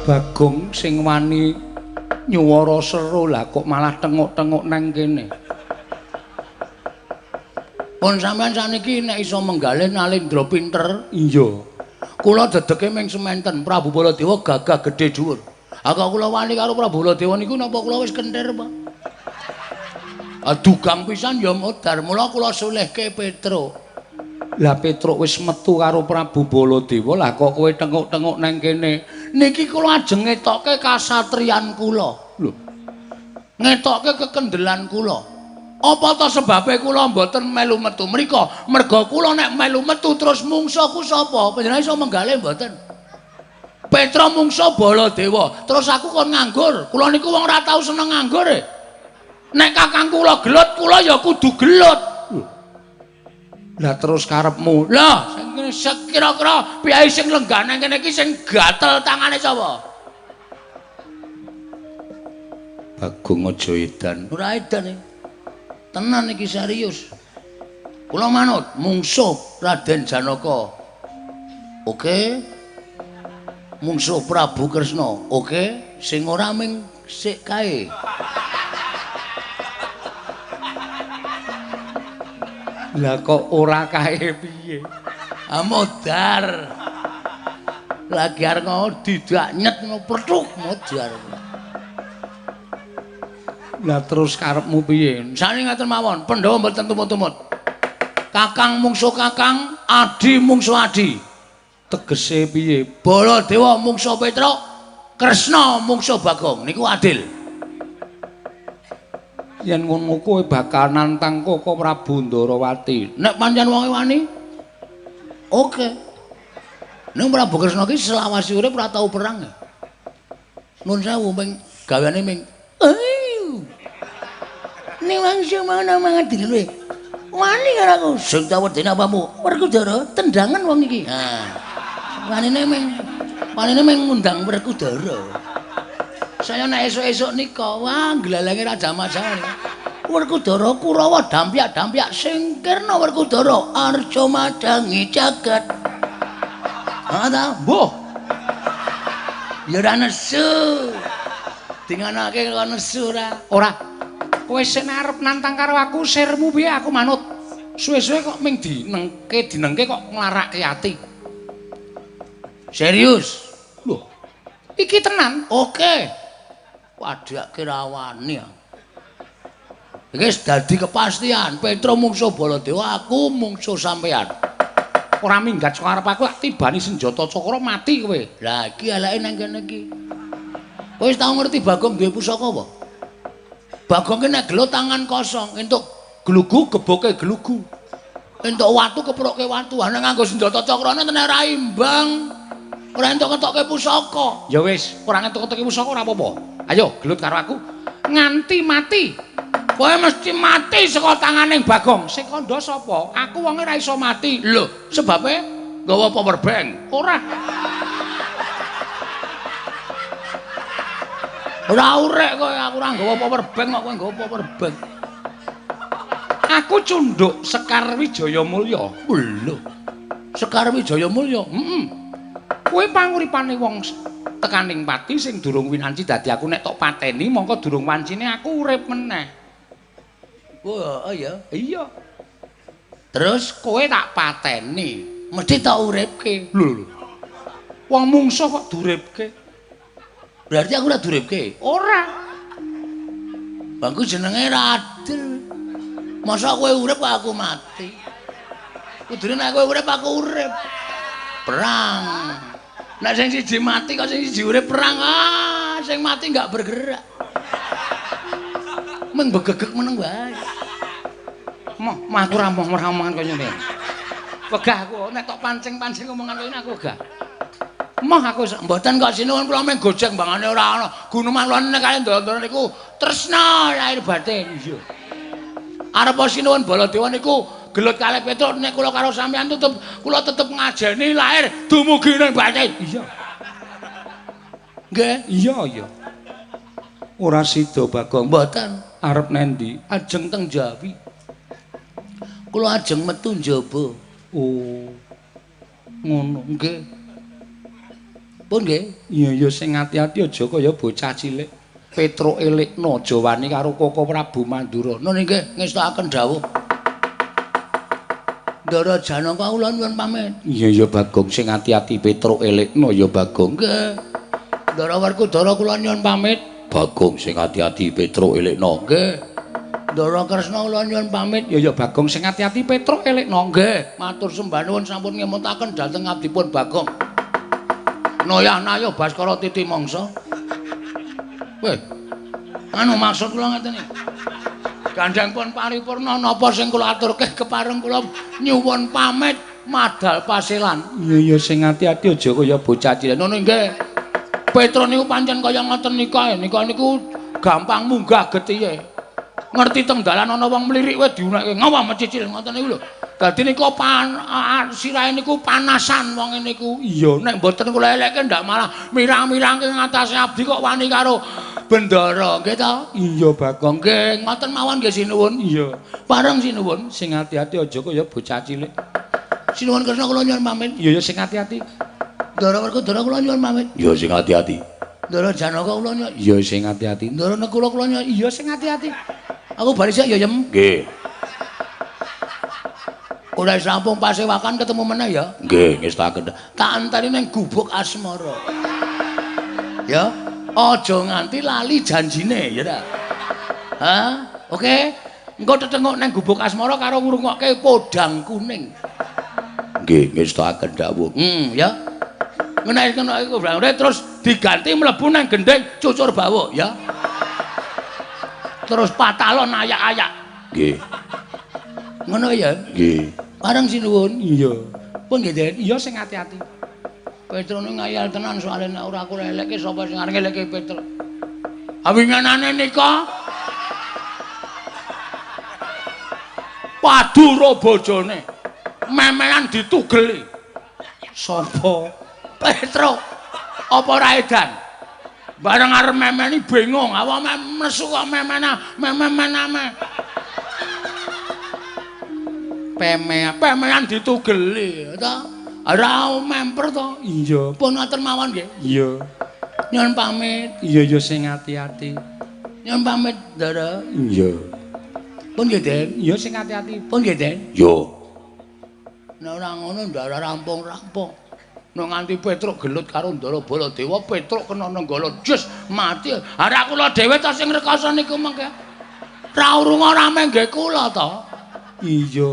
Bagong sing wani nyuwara seru lah kok malah tenguk-tenguk nang kene. Pun sampean saniki nek iso menggalih Nalendra pinter. Iya. Kula dedeke ming sementen Prabu Baladewa gagah gedhe dhuwur. Ha kok kula wani karo Prabu Baladewa niku napa kula wis kentir, Pak? Dugang pisan ya modar, mula kula sulehke Petro. Lah Petruk wis metu karo Prabu Baladewa, lah kok kowe tenguk-tenguk nang kene? Niki kula ajeng ngetokke kasatriyan kula. Lho. Ngetokke kekendelan kula. Apa ta sebabe kula mboten melu metu mriko? Merga kula nek melu metu terus mungsuhku sapa? Panjenengan iso menggale mboten? Petruk mungsuh Baladewa, terus aku kon nganggur. Kula niku wong ora tau seneng nganggur e. Nek kakang kula gelut, kula ya kudu gelut. Lah terus karepmu? Lah sing kira-kira piyai sing lenggah nang kene iki sing gatel tangane sapa? Bagong aja edan. Ora edan iki. Tenan iki serius. Kula manut mungsuh Raden Janaka. Oke. Mungsuh Prabu Kresna. Oke, sing ora ming sik kae. Lah kok ora kae piye? Ah modar. Lagi arep ngono didak nyet ngono perthuk modar. Lah terus karepmu piye? Sane ngaten mawon, Pandhawa mboten tumut-tumut. Kakang mungsuh kakang, adi mungsuh adi. Tegese piye? Baladewa mungsuh Petruk, Kresna mungsuh Bagong. Niku adil. Yen ngono kowe bakal nantang Koko Prabu Ndarawati. Nek pancen wonge wani, oke. Ning Prabu Kresna ki selawase urip ora tau perang. Nun sewu ming gaweane ming ayo. Ning langsung mangan mangan dhewe. Wani karo aku. Sing tak wedeni apamu? Werkudara tendangan wong iki. Ha. Wanine ming ngundang Werkudara. Saya nek esuk-esuk nika, wah glelengi Raja Majapahit. Werkudara Kurawa dampyak-dampyak singkirna Werkudara arca madangi jagat. Ha ta, mbuh. Ya ora nesu. Dinganake kok nesu ora? Ora. Kowe sing arep nantang karo aku sirmu piye aku manut. Suwe-suwe kok ming dinengke kok nglarake ati. Serius? Lho. Iki tenan. Oke. Wadake rawani. Iki wis dadi kepastian, Petruk mungsuh Baladewa, aku mungsuh sampean. Ora minggat saka arep aku tak tibani senjata cakra mati kowe. Lah iki eleke nang kene iki. Kowe wis tau ngerti Bagong duwe pusaka apa? Bagong ki nek gelut tangan kosong, entuk glugu geboke glugu. Entuk watu kepruke watu, ana nganggo senjata cakrane tenan ora imbang. Ora entuk ngetokke pusaka. Ya wis, ora entuk ngetokke pusaka ora apa-apa. Ayo gelut karo aku nganti mati. Kowe mesti mati saka tangane Bagong. Sing kandha sapa? Aku wonge ora iso mati. Lho, sebabe nggawa power bank. Ora. Ora urek kowe, aku ora nggawa power bank kok kowe nggawa power bank. Aku cunduk Sekar Wijaya Mulya. Lho. Sekar Wijaya Mulya. Heeh. Kowe panguripane wong tekaning pati sing durung winanci dadi aku nek tok pateni mongko durung wancine aku urip meneh. Oh iya. Iya. Terus kowe tak pateni, mesti tak uripke. Lho lho. Wong mungsuh kok duripke? Berarti aku ora duripke? Ora. Bangku jenenge ra adil. Masa kowe urip aku mati? Kudune nek kowe urip aku urip. Perang. Nek sing siji mati kok sing siji urip perang. Ah, sing mati enggak bergerak. Meng begegek meneng wae. Moh, mah aku ora moh omongan kaya ngene. Wegah aku nek tok pancing-pancing omongan kaya ngene aku wegah. Moh aku mboten kok sinuwun kula mung gojek mbangane ora ana. Guneman kula nek kaya ndara-ndara niku tresna lahir batin. Iya. Arep sinuwun Baladewa niku gelut kalih Petruk nek kula karo sampeyan tetep kula tetep ngajeni lahir dumugi ning batin. Iya. Nggih. Iya, iya. Ora sida Bagong. Mboten. Arep nendi? Ajeng teng Jawi. Kula ajeng metu njaba. Oh. Ngono. Nggih. Pun nggih. Iya, iya sing ati-ati aja kaya bocah cilik. Petruk elekno aja wani karo Koko Prabu Mandura. Nun nggih ngestokaken dawuh. Ndara Janaka kula nyuwun pamit. Iya iya Bagong sing ati-ati Petruk elekno ya Bagong. Nggih. Ndara Werkudara kula nyuwun pamit. Bagong sing ati-ati Petruk elekno. Nggih. Ndara Kresna kula nyuwun pamit. Ya ya Bagong sing ati-ati Petruk elekno. Nggih, matur sembah nuwun sampun ngemutaken dhateng abdipun Bagong. Noyah nayo Baskara titi mangsa. Weh. Anu maksud kula ngeten iki. Gandheng pun paripurna napa sing kula aturke kepareng kula nyuwun pamit madal paselan. Iya ya sing ati-ati aja kaya bocah cilik. Ngono nggih. Petro niku pancen kaya ngoten nika, nika niku gampang munggah getihe. Ngerti teng dalan ana wong mlirik wae diunekke ngawah mecicil ngoten niku lho. Dadi nika sirahe niku panasan wong niku. Iya, nek mboten kula elekke ndak malah mirang-mirangke ngatasé abdi kok wani karo bendara, nggih ta? Iya Bagong. Nggih, ngoten mawon nggih sinuwun. Iya. Pareng sinuwun. Sing ati-ati aja kaya bocah cilik. Sinuwun Kresna kula nyuwun pamit. Iya ya sing ati-ati. Ndara Werkudara kula nyuwun pamit. Ya sing ati-ati. Ndara Janaka kula nyuwun. Iya sing ati-ati. Ndara Nekula kula nyuwun. Iya sing ati-ati. Aku bali sik ya, Yem. Nggih. Ora rampung pasewakan ketemu meneh ya. Nggih, ngestaken. Tak enteni ning gubuk asmara. Ya, aja nganti lali janjine ya ta. Hah? Oke. Engko tetenguk ning gubuk asmara karo ngrungokke podang kuning. Nggih, ngestaken dawuh. Ya. Ngenek-ngenek iku terus diganti mlebu nang gendheng cucur bawuk ya. Terus patalon ayak-ayak. Nggih. Ngono ya? Nggih. Pareng sinuwun. Iya. Pun nggih, Den. Iya sing ati-ati. Petro niku ngayal tenan soalé nek ora aku lelekke sapa sing arep ngelekke Petro. Awinganane nika padu ro bojone. Memean ditugeli. Sapa? Petro. Apa ora edan? Bareng arep memeni bingung, awak nesu kok memena, memename. Pemean ditugeli ta. Ora memper to. Iya. Pun ngoten mawon nggih. Iya. Nyuwun pamit. Iya ya sing ati-ati. Nyuwun pamit, Ndara. Iya. Pun nggih, Den. Iya sing ati-ati. Pun nggih, Den. Yo. Nek ora ngono Ndara rampung-rampung. Nek nganti Petruk gelut karo Ndara Baladewa, Petruk kena nenggala jus mati. Ora kula dhewe ta sing rekasa niku mengke. Ra urung ora mengge kula ta. Iya.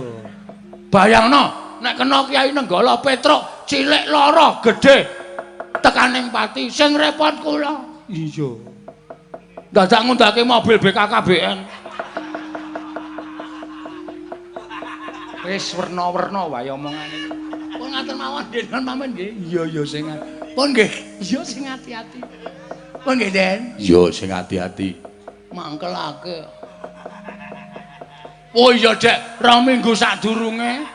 Bayangno nek kena Kyai Nenggala Petruk cilik lara gedhe tekaning pati sing repot kula. Iya. Dadak ngundake mobil BKKBN. Wis werna-werna wae omongane. Pun ngaten mawon nggih, nuwun pamit nggih. Iya ya sing pun nggih. Iya sing ati-ati. Pun nggih, Den. Iya sing ati-ati. Mangkelake. Oh iya, Dek, 2 minggu sadurunge.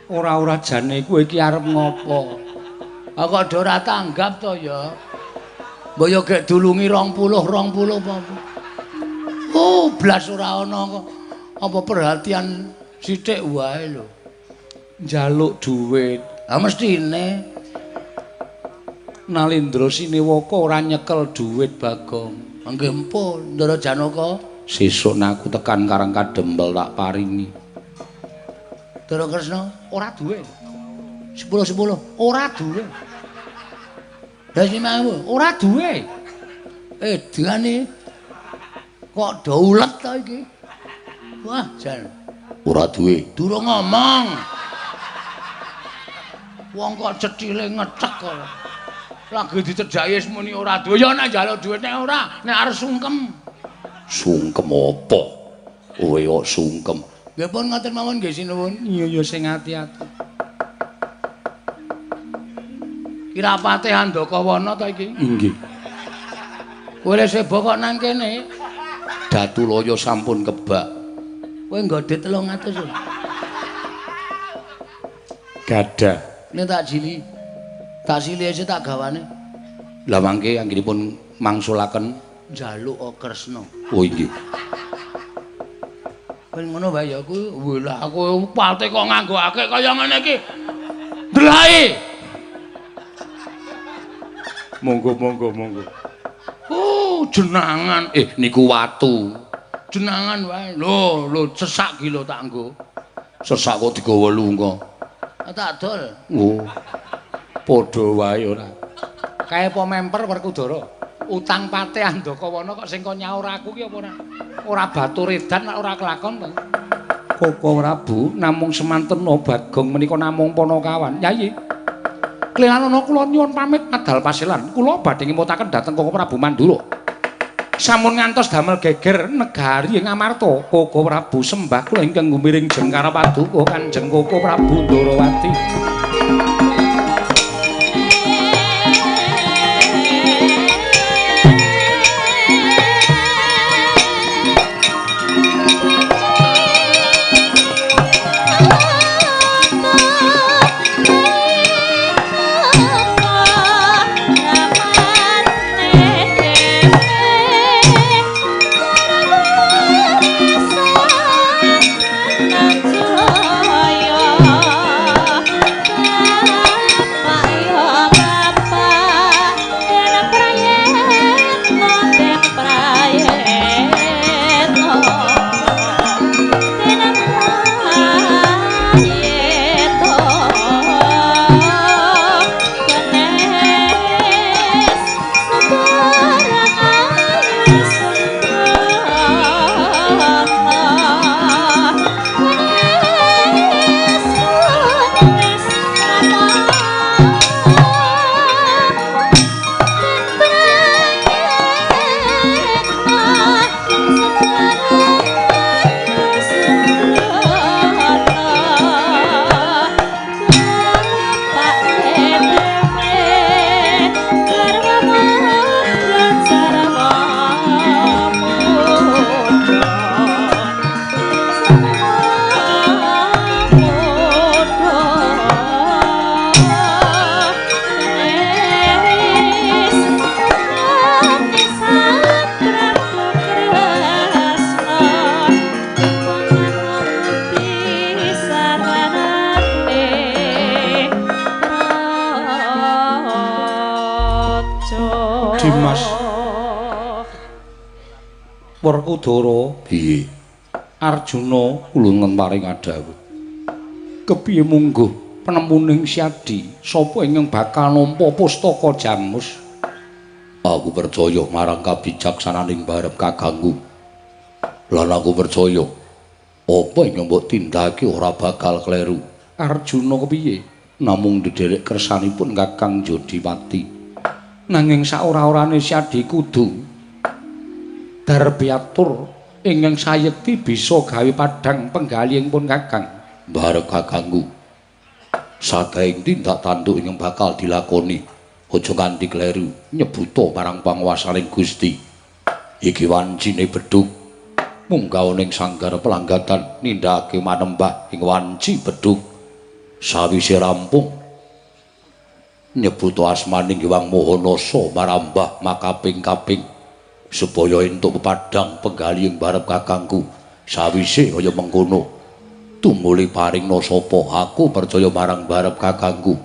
Ora-ora jane kowe iki arep ngopo? Ah kok do ora tanggap to ya. Mbok yo gek dulungi 20 20 apa. Oh, blas ora ana kok. Apa perhatian sithik wae lho. Njaluk duit. Ah mestine. Nalindra Sinewaka ora nyekel duit, Bagong. Nggih empun, Ndara Janaka. Sesuk aku tekan Karang Kadempel tak paringi. Ndara Kresna ora duwe. 10-10 ora duwe. Lah 5.000 ora duwe. Edane kok do ulet to iki. Wah, jan. Ora duwe. Durung ngomong. Wong kok cethile ngecek kok. Lagi dicedhaki wis muni ora duwe. Ya nek njaluk duit nek ora, nek arep sungkem. Sungkem apa? Kowe kok sungkem. Nggih pun ngoten mawon nggih sinuwun. Iya ya sing ati-ati. Kirapate Handakawana ta iki? Nggih. Kowe lek sebo kok nang kene. Datulaya sampun kebak. Kowe nggo dit 300 lho. Gadah. Nek tak jili. Tak sili aja tak gawane. Lah mangke anggenipun mangsulaken njaluk Kresna. Oh inggih. Ben ngono wae ya kuwi. Lah aku pate kok nganggo akeh kaya ngene iki. Ndelai. Monggo monggo monggo. Oh, jenangan. Niku watu. Jenangan wae. Lho, lho sesak ki lho tak nggo. Sesak kok digawa lunga. Tak dol. Oh. Padha wae ora. Kae apa memper Werkudara? Utang pate Andakawana kok sing kok nyaur aku ki apa ora? Ora batur edan ora kelakon to. Koko Prabu namung semantena Bagong menika namung panakawan. Yayi. Klenanana kula nyuwun pamit medal pasilan. Kula badhe ngemutaken dhateng Koko Prabu Mandura. Sampun ngantos damel geger negari ing Amarta. Koko Prabu sembah kula ingkang gumiring jengkara paduka Kanjeng Koko Prabu Ndorowati. Dimas Werkudara piye? Arjuna kula paring adhawuh. Kepiye mungguh penemuning Syadi sapa ingkang bakal nampa pustaka Jamus? Aku percaya marang kabijaksananing barep kakangku. Lan aku percaya apa ingkang mbok tindakake ora bakal kleru. Arjuna kepiye? Namung ndederek kersanipun Kakang Jodipati. Nanging saora-orane Syadi kudu darbiatur ingkang sayekti bisa gawe padhang penggalihing pun Kakang. Barep kakangku. Sakaing tindak tanduk ingkang bakal dilakoni aja nganti kleru nyebuta marang panguwasaning Gusti. Iki wancine bedhug munggah ning sanggar pelanggatan nindakake manembah ing wanci bedhug. Sawise rampung nyebuta asmaning Hyang Mahanasa marambah makaping-kaping supaya entuk pepadhang penggalihing barep kakangku. Sawise kaya mengkono tumuli paringna sapa aku percaya marang barep kakangku.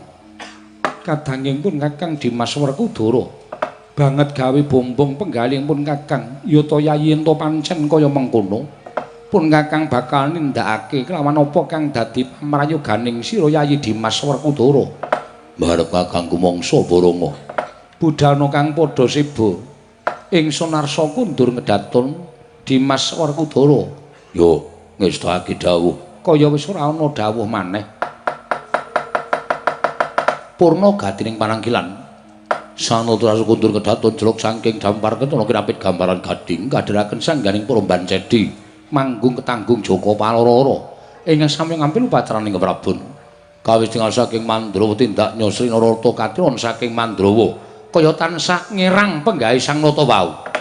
Kadanging pun Kakang Dimas Werkudara banget gawe bombong penggalihing pun Kakang. Yata yayi ento pancen kaya mengkono pun Kakang bakal nindakake kelawan apa kang dadi pamrayoganing sira Yayi Dimas Werkudara. Barep kakangku mangsa Baronga. Budhana kang padha seba ingsun arsa kundur ngedatun Dimas Werkudara. Yo ngestakake dawuh. Kaya wis ora ana dawuh maneh. Purna gatining panangkilan sanata kundur kedatun jeluk saking dampar ketana kirapit gambaran gading kadheraken sangganing Purban Cedi manggung ketanggung Joko Paloro ingkang sami ngampil upacaraning Prabon. Kawis tingal saking Mandrawa tindak nyosri Narata katiron saking Mandrawa kaya tansah ngirang penggawe Sang Nata wau.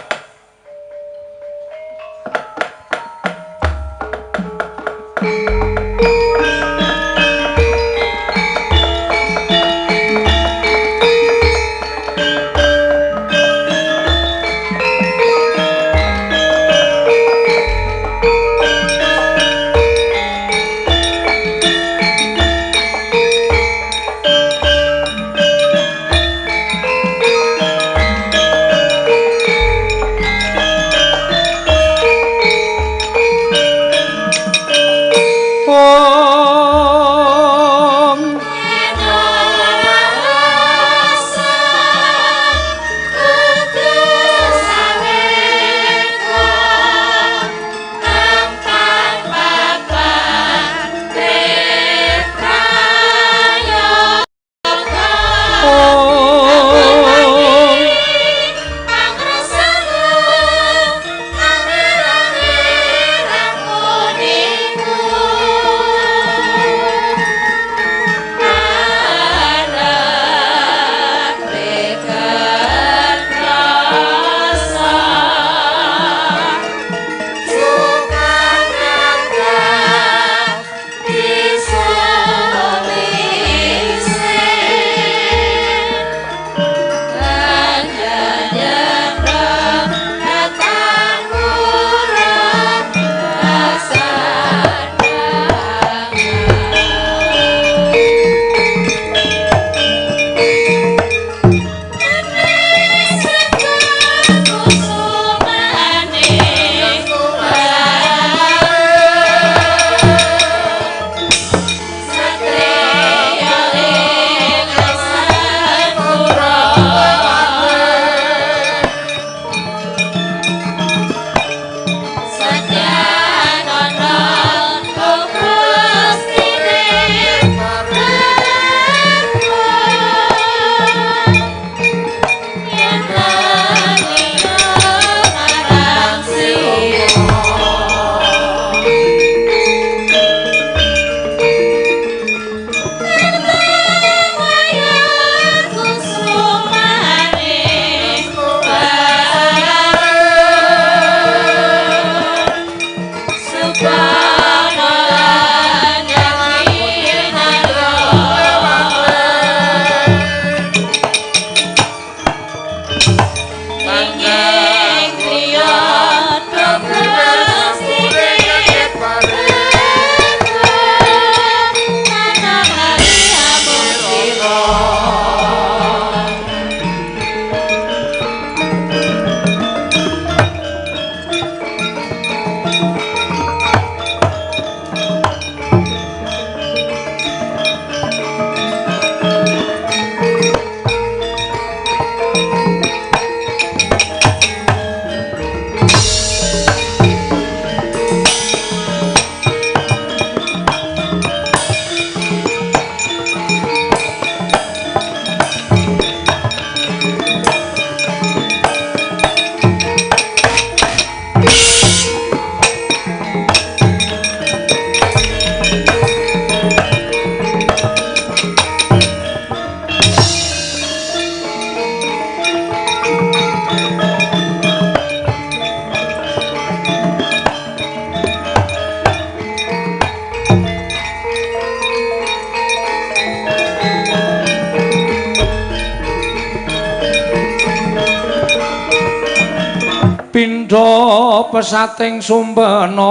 pesating sumpena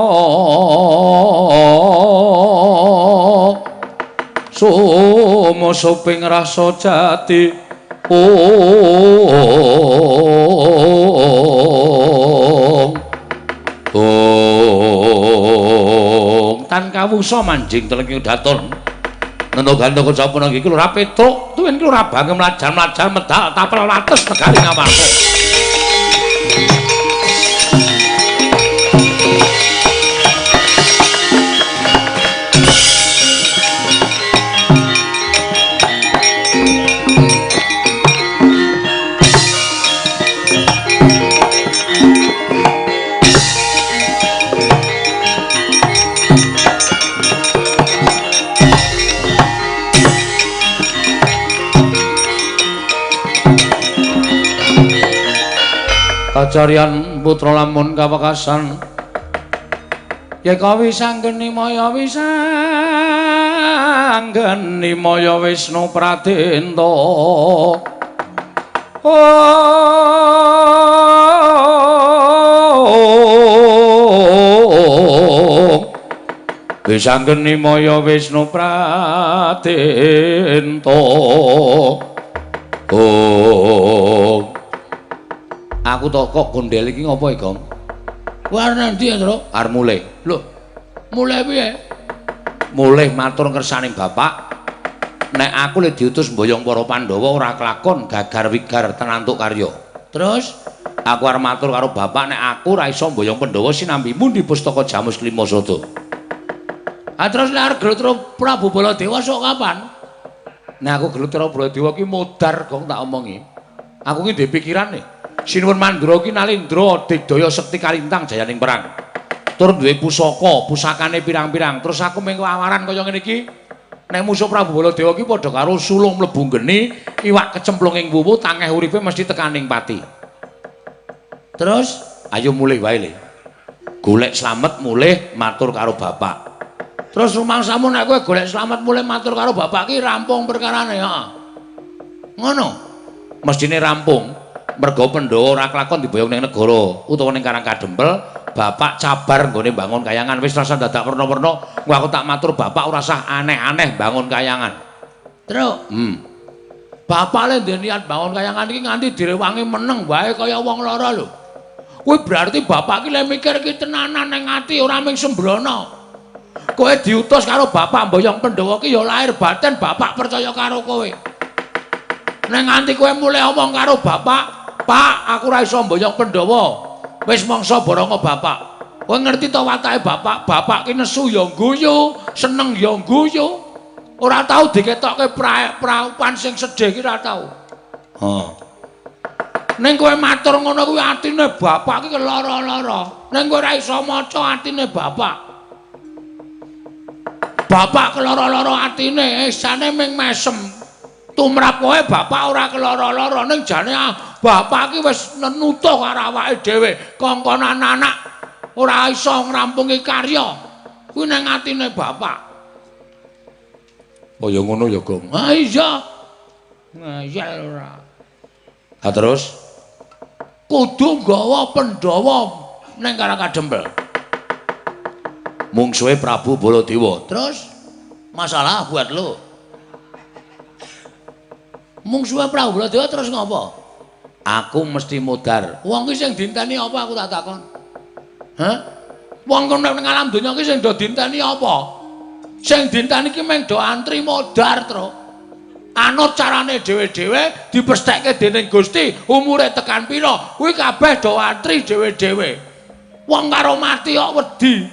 sumusuping rasa jati ong ong tan kawusa manjing telenging daton nendo gandha sapuna iki Lurah Petruk tuwin ki ora bangga mlajar-mlajar medal tapel wates negari Ngamarta. Kacarian putra lamun kawekasan yeka wisanggeni maya wisanggeni maya Wisnu Pradenta oh wisanggeni maya Wisnu Pradenta oh. Aku tok kok gondel iki ngopo iki, Gong? Kowe arep nang ndi, Truk? Arep mulih. Lho, mulih piye? Mulih matur kersane Bapak. Nek aku le diutus mboyong para Pandhawa ora kelakon gagar wigar tenantuk karya. Terus aku arep matur karo Bapak nek aku ora iso mboyong Pandhawa sinambi mundi pustaka Jamus Klima Sada. Ah terus nek arep gelut karo Prabu Baladewa sok kapan? Nek aku gelut karo Baladewa ki modar, Gong, tak omongi. Aku ki ndek pikiran nih. Sinuwun Mandura ki Nalindra digdaya sekti kalintang jayaning perang. Tur duwe pusaka, pusakane pirang-pirang. Terus aku mung awaran kaya ngene iki. Nek musuh Prabu Baladewa ki padha karo sulung mlebu geni, iwak kecemplung ing wuwu, tangeh uripe mesti tekaning pati. Terus ayo mulih wae le. Golek slamet mulih matur karo bapak. Terus rumangsamu nek kowe golek slamet mulih matur karo bapak ki rampung perkarane, heeh. Ngono. Mestine rampung. Mergo Pandhawa ora kelakon diboyong ning negara utawa ning Karang Kadempel, bapak cabar nggone bangun kayangan wis rasa dadak werna-werna. Engko aku tak matur bapak ora usah aneh-aneh bangun kayangan. Truk. Bapak le ndek niat bangun kayangan iki nganti direwangi meneng wae kaya wong lara lho. Kuwi berarti bapak ki le mikir ki tenanan ning ati ora mung sembrono. Kowe diutus karo bapak mboyong Pandhawa ki ya lahir batin bapak percaya karo kowe. Nek nganti kowe mulai omong karo bapak, Pak, aku ora iso mboyong Pandhawa. Wis mangsa borongo bapak. Kowe ngerti to watake bapak? Bapak ki nesu ya guyu, seneng ya guyu. Ora tau diketokke praupan sing sedih ki ora tau. Heeh. Ning kowe matur ngono kuwi atine bapak ki lara-lara. Ning kowe ora iso maca atine bapak. Bapak kelara-lara atine, esane ming mesem. Tumrap kowe bapak ora kelara-lara ning jane bapak ki wis nenutuh karo awake dhewe, kongkonan anak ora iso ngrampungi karya. Kuwi nang atine bapak. Oh ya ngono ya, Gong. Ha iya. Ngeyel ora. Ha terus kudu nggawa Pandhawa ning Karang Kadempel. Mungsuhe Prabu Baladewa. Terus masalah buat lo. Mungsuhe Prabu Baladewa terus ngopo? Aku mesti modar. Wong ki sing dinteni apa aku tak takon? Hah? Wong kono ning alam donya ki sing do dinteni apa? Sing dinteni ki mung do antri modar, Truk. Anut carane dhewe-dhewe dipesthekke dening Gusti, umure tekan pira, kuwi kabeh do antri dhewe-dhewe. Wong karo mati kok wedi.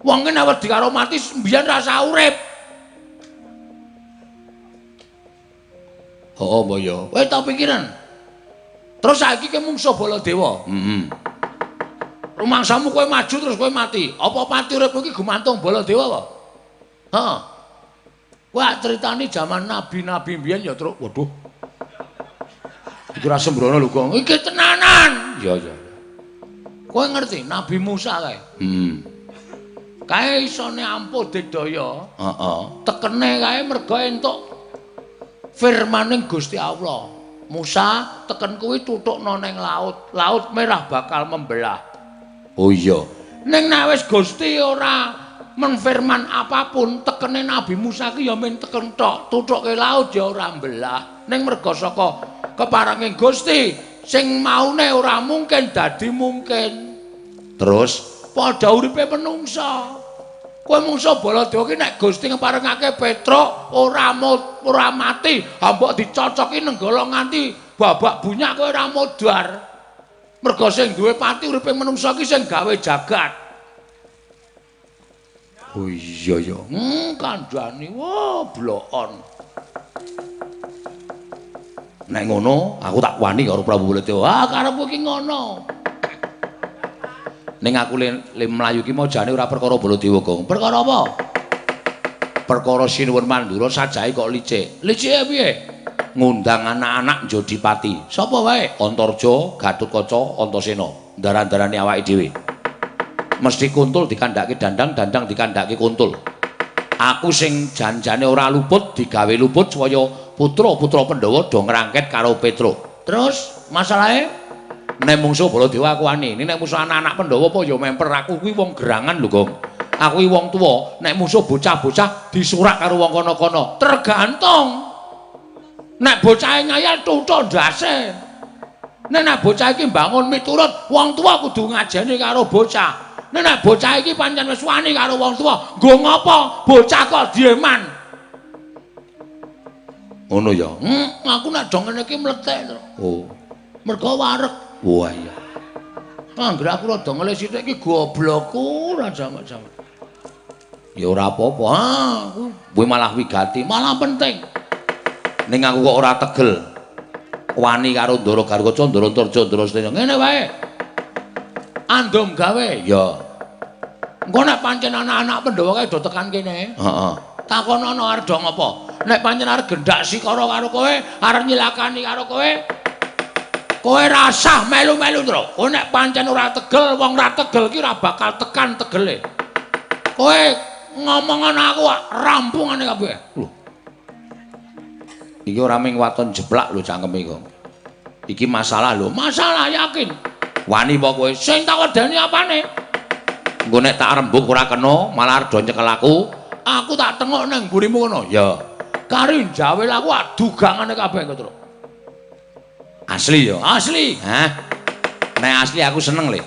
Wong ki nek wedi karo mati mbiyen rasa urip. Oh, apa ya? Kowe tau pikiran. Terus saiki ki mungsuh Baladewa. Heeh. Rumangsamu kowe maju terus kowe mati. Apa pati uripmu iki gumantung Baladewa apa? Heeh. Wah, critane jaman nabi-nabi mbiyen ya, Truk. Waduh. Iki ora sembrono lho, Gong. Iki tenanan. Iya, iya. Kowe ngerti Nabi Musa kae? Heeh. Kae isone ampuh digdaya. Heeh. Tekene kae mergo entuk firmaning Gusti Allah. Musa teken kuwi tutukno ning laut. Laut merah bakal membelah. Oh iya. Ning nek wis Gusti ora menfirman apapun, tekene Nabi Musa ki ya men teken tok, tuthuke laut ya ora mbelah. Ning merga saka keparengi Gusti sing maune ora mungkin dadi mungkin. Terus padha uripe menungsa. Kowe mungsa Baladewa ki nek Gusti ngeparengake Petruk ora mati, mbok dicocoki nenggala nganti babak bunyak kowe ora modar. Merga sing duwe pati uripe menungsa ki sing gawe jagat. Oh iya ya. Kandhani wah blokon. Nek ngono aku tak wani karo Prabu Baladewa. Ah karepku ki ngono. Ning aku le mlayu ki mau jane ora perkara Baladewa, Gong. Perkara apa? Perkara Sinuwun Mandura sajahe kok licik. Licike piye? Ngundang anak-anak njadi pati. Sapa wae? Antarja, Gatotkaca, Antasena. Ndaran-ndarani awake dhewe. Mesti kuntul dikandhake dandang, dandang dikandhake kuntul. Aku sing janjane ora luput digawe luput supaya putra-putra Pandhawa do ngrangket karo Petruk. Terus masalahe nek mungsuh Baladewa aku wani, nek musuh anak-anak Pandhawa apa ya memper aku kuwi wong gerangan lho, Gong. Aku kuwi wong tuwa, nek musuh bocah-bocah disurak karo wong kono-kono. Tergantung. Nek bocahe ngayal tuthuk ndase. Nek bocah iki mbangun miturut, wong tuwa kudu ngajeni karo bocah. Nek bocah iki pancen wis wani karo wong tuwa, nggo ngopo bocah kok dieman? Ngono ya. Aku nek do ngene iki mlethek to. Oh. Mergo wareg. Wah iya. Anggere aku rada ngelih sithik iki goblokku ora jamak-jamak. Ya ora apa-apa. Ah, kuwi malah wigati, malah penting. Ning aku kok ora tegel. Wani karo Ndara Garkaca, Ndara Antarja, Ndara Sena. Ngene wae. Andom gawe. Ya. Engko nek pancen anak-anak Pandhawa kae do tekan kene. Heeh. Takonono arep do ngapa? Nek pancen arep gendak sikara karo kowe, arep nyilakani karo kowe, kowe rasah melu-melu, Tru. Kowe nek pancen ora tegel, wong ora tegel ki ora bakal tekan tegele. Kowe ngomong ana aku rampungane kabeh. Lho. Iki ora mung waton jeplak lho cangkeme kok. Iki masalah lho, masalah yakin. Wani apa kowe? Sing tak wedeni apane? Engko nek tak rembug ora kena, malah arep do nyekel aku. Aku tak tengok nang mburimu ngono. Ya. Kari njawel aku adugangane kabeh kok, Tru. Asli ya? Asli. Hah? Nek asli aku seneng le.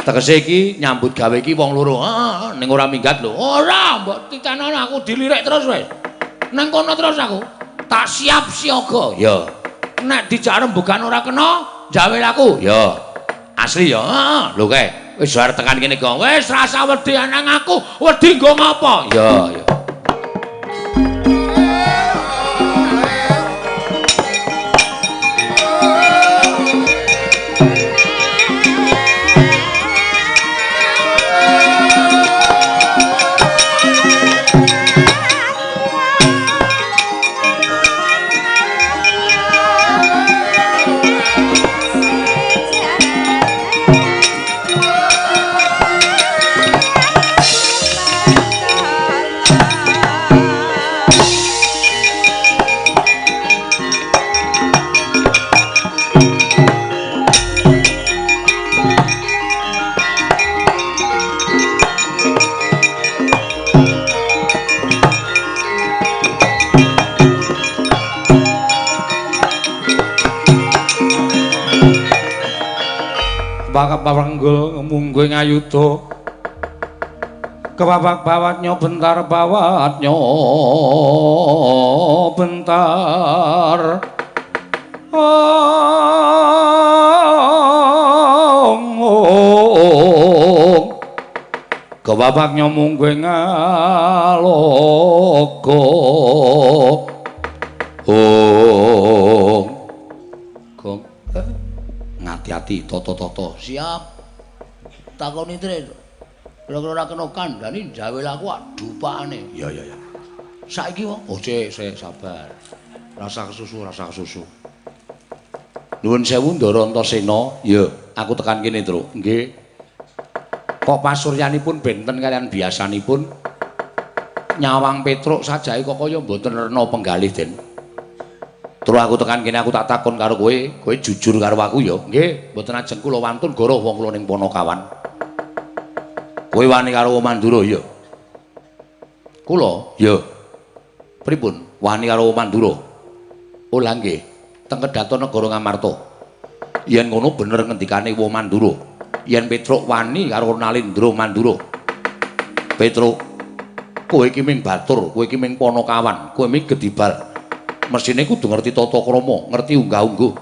Tegese iki nyambut gawe iki wong loro. Heeh, ning ora minggat lho. Ora, mbok titenono aku dilirik terus wis. Nang kono terus aku. Tak siap siaga. Ya. Nek dijak rembugan ora kena, njawel aku. Ya. Asli ya. Heeh. Lho kae, wis arep tekan kene kok. Wis rasa wedi nang aku, wedi nggo ngapa? Ya, ya. Papanggul mungguh ngayuda kebabak bawatnya bentar bawatnya bentar ong kebabaknya mungguh ngaloga ong gong ngati-ati toto-toto siap takoni tre kira-kira ora kena kandhani njawel aku dupane. Ya ya ya. Saiki wong oh sik sik sabar. Rasa kesusu, rasa kesusu. Nuwun sewu Ndara Antasena. Ya, aku tekan kene, Truk. Nggih. Kok pasuryanipun benten kalian biasanipun nyawang Petruk sajae kok kaya mboten rena penggalih, Den. Terus aku tekan kene aku tak takon karo kowe, kowe jujur karo aku ya. Nggih, mboten ajeng kula wantun goroh wong kula ning Panakawan. Kowe wani karo Mandura ya? Kula ya. Pripun? Wani karo Mandura? Oh lha nggih, teng kedaton negara Ngamarta. Yen ngono bener ngendikane Wa Mandura. Yen Petruk wani karo Nalendra Mandura. Petruk, kowe iki ming batur, kowe iki ming panakawan, kowe ming gedibal. Mesthine kudu ngerti tata krama, ngerti unggah-ungguh.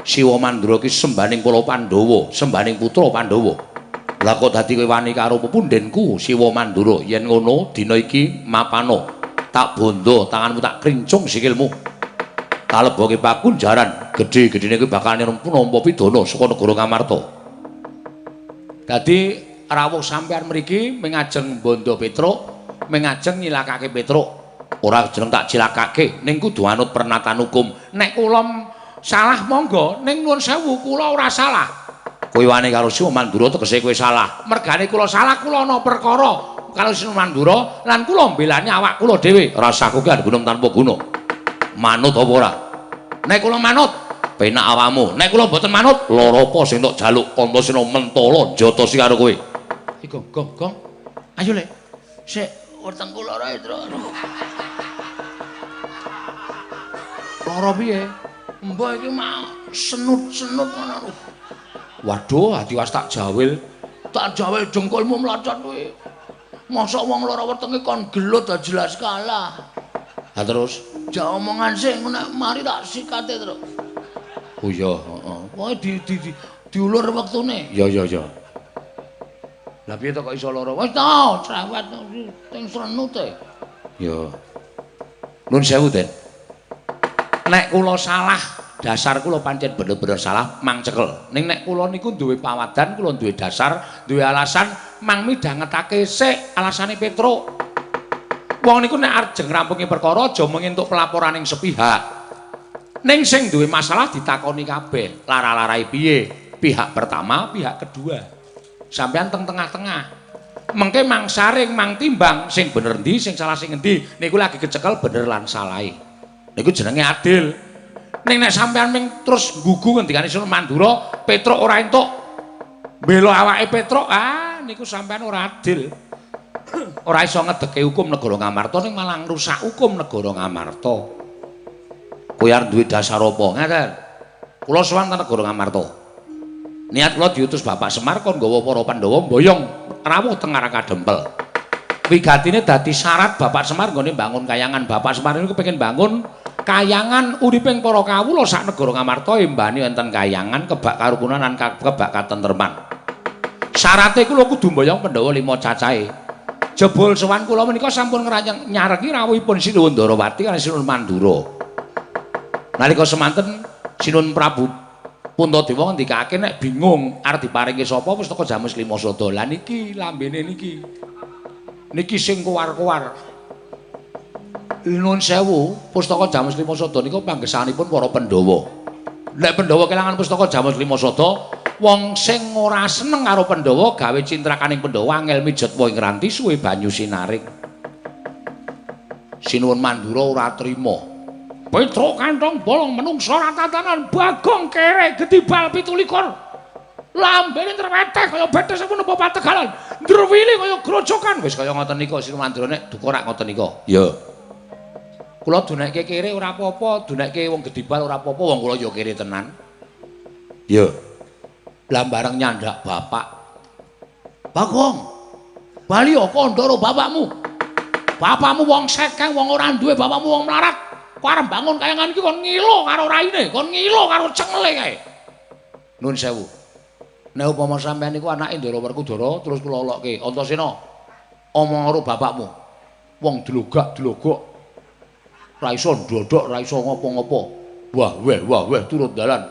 Siwa Mandura iki sembaning para Pandhawa, sembaning putra Pandhawa. Lah kok dadi kowe wani karo pepundhenku Siwa Mandura? Yen ngono dina iki mapana, tak bondo tanganmu, tak krincung sikilmu. Tak leboke pakunjaran, gedhe-gedhene kowe bakal nampa pidana saka negara Ngamarta. Dadi rawuh sampean mriki ming ajeng bondo Petruk, ming ajeng nyilakake Petruk. Ora jeneng tak cilakake, ning kudu anut pernatan hukum. Nek kula salah monggo, ning nuwun sewu kula ora salah. Kowe wani karo Siwa Mandura tegese kowe salah. Mergane kula salah, kula ana perkara karo Siwa Mandura lan kula mbelani awak kula dhewe. Rasaku ki gunung tanpa guna. Manut apa ora? Nek kula manut, penak awakmu. Nek kula mboten manut, lara apa sing tok jaluk Antasena mentala njatosi karo kowe. Iki gong gong. Ayo le. Sik wetengku lara, Tru. Lara piye? Mbah iki mau senut-senut ngono. Waduh, ati was tak jawil. Tak jawil jengkolmu mlocot kuwi. Mosok wong lara wetenge kon gelut jelas kalah. Lah terus jak omongan sik nek mari tak sikate, Tru. Oh iya, heeh. Pokoke di diulur wektune. Ya ya ya. Lah piye to kok iso lara? Wis to, cerewet sing srenut e. Ya. Nuwun sewu, Den. Nek kula salah, dasar kula pancen bener-bener salah, mang cekel. Ning nek kula niku duwe pawadan, kula duwe dasar, duwe alasan, mang midhangetake sik alasane Petruk. Wong niku nek arep ngrampungi perkara aja mung entuk pelaporaning sepihak. Ning sing duwe masalah ditakoni kabeh, lara-larae piye? Pihak pertama, pihak kedua. Sampeyan teng tengah-tengah. Mengke mang saring, mang timbang sing bener ndi, sing salah sing endi, niku lagi kecekel bener lan salahe. Niku jenenge adil. Ning nek sampeyan ming terus nggugu ngendikane Siwa Mandura, Petruk ora entuk mbela awake Petruk, ah niku sampeyan ora adil. Ora iso ngedeke hukum negara Ngamarta ning malah ngrusak hukum negara Ngamarta. Kowe arep duwe dasar apa? Ngaten. Kula sowan teng negara Ngamarta. Niat kula diutus Bapak Semar kon nggawa para Pandhawa mboyong rawuh teng Kadempel. Wigatine dadi syarat Bapak Semar nggone mbangun kayangan. Bapak Semar niku kepengin bangun kayangan uriping para kawula sak negara Ngamarta embane wonten kayangan kebak karukunan lan kebak katentreman. Syarate kula kudu mboyong Pandhawa 5 cacahe. Jebul sowan kula menika sampun nyarengi rawuhipun Sinuwun Ndarawati lan Sinuwun Mandura. Nalika semanten Sinuwun Prabu Puntadewa ngendikake nek bingung arep diparingi sapa pustaka Jamus Lima Sada. Lah niki lambene niki. Niki sing kowar-kowar. Nuwun sewu, pustaka Jamus Lima Sada niku panggesanipun para Pandhawa. Nek Pandhawa kelangan pustaka Jamus Lima Sada, wong sing ora seneng karo Pandhawa gawe cintrakaning Pandhawa angel mijet ing ranti suwe banyu sinaring. Sinuwun Mandura ora trima. Petruk kantong bolong menungsa ratatanan Bagong kere gedibal 27. Lambene treweteh kaya betes menapa pategalan. Ndrewili kaya grojokan. Wis kaya ngoten nika Sinuwun Mandura nek duka rak ngoten nika. Ya. Kula dunekke kere ora apa-apa, dunekke wong gedibal ora apa-apa, wong kula ya kere tenan. Ya. Lah bareng nyandak bapak. Bagong, bali kandha karo bapakmu. Bapakmu wong sekeng, wong ora duwe, bapakmu wong melarat. Kok arep bangun kayangan iki kon ngilo karo raine, kon ngilo karo cengele kae. Nuwun sewu. Nek upama sampean niku anake Ndara Werkudara terus kula lokke, Antasena, omong karo bapakmu. Wong dlogak-dlogok. Ra iso ndodhok, ra iso ngopo-ngopo. Wah weh, wah weh turut dalan.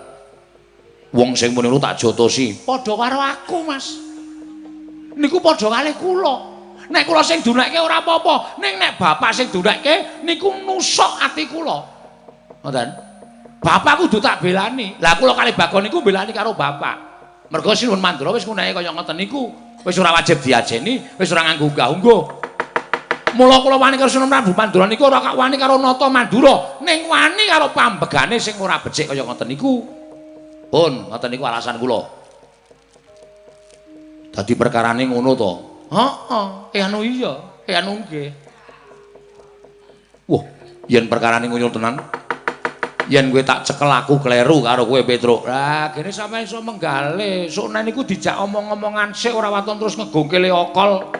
Wong sing muni tak jotosi. Padha karo aku, Mas. Niku padha kalih kula. Nek kula sing dunekke ora apa-apa, ning nek bapak sing dunekke niku nusuk ati kula. Ngoten. Bapak kudu tak belani. Lah kula kalih Bagong niku belani karo bapak. Mergo Sinuwun Mandura wis ngunehi kaya ngoten niku, wis ora wajib diajeni, wis ora nganggo unggah-ungguh. Mula kula wani karo Sinuwun Prabu Mandura niku ora kak wani karo Nata Mandura, ning wani karo pambegane sing ora becik kaya ngoten niku. Pun ngoten niku alasan kula. Dadi perkarane ngono to. Heeh, anu iya, anu nggih. Wah, yen perkarane ngunyul tenan. Yen kowe tak cekel aku kleru karo kowe Petruk. Lah, gene sampeyan iso menggale. Suknen niku dijak omong-omongan sik ora waton terus ngegongkele okol.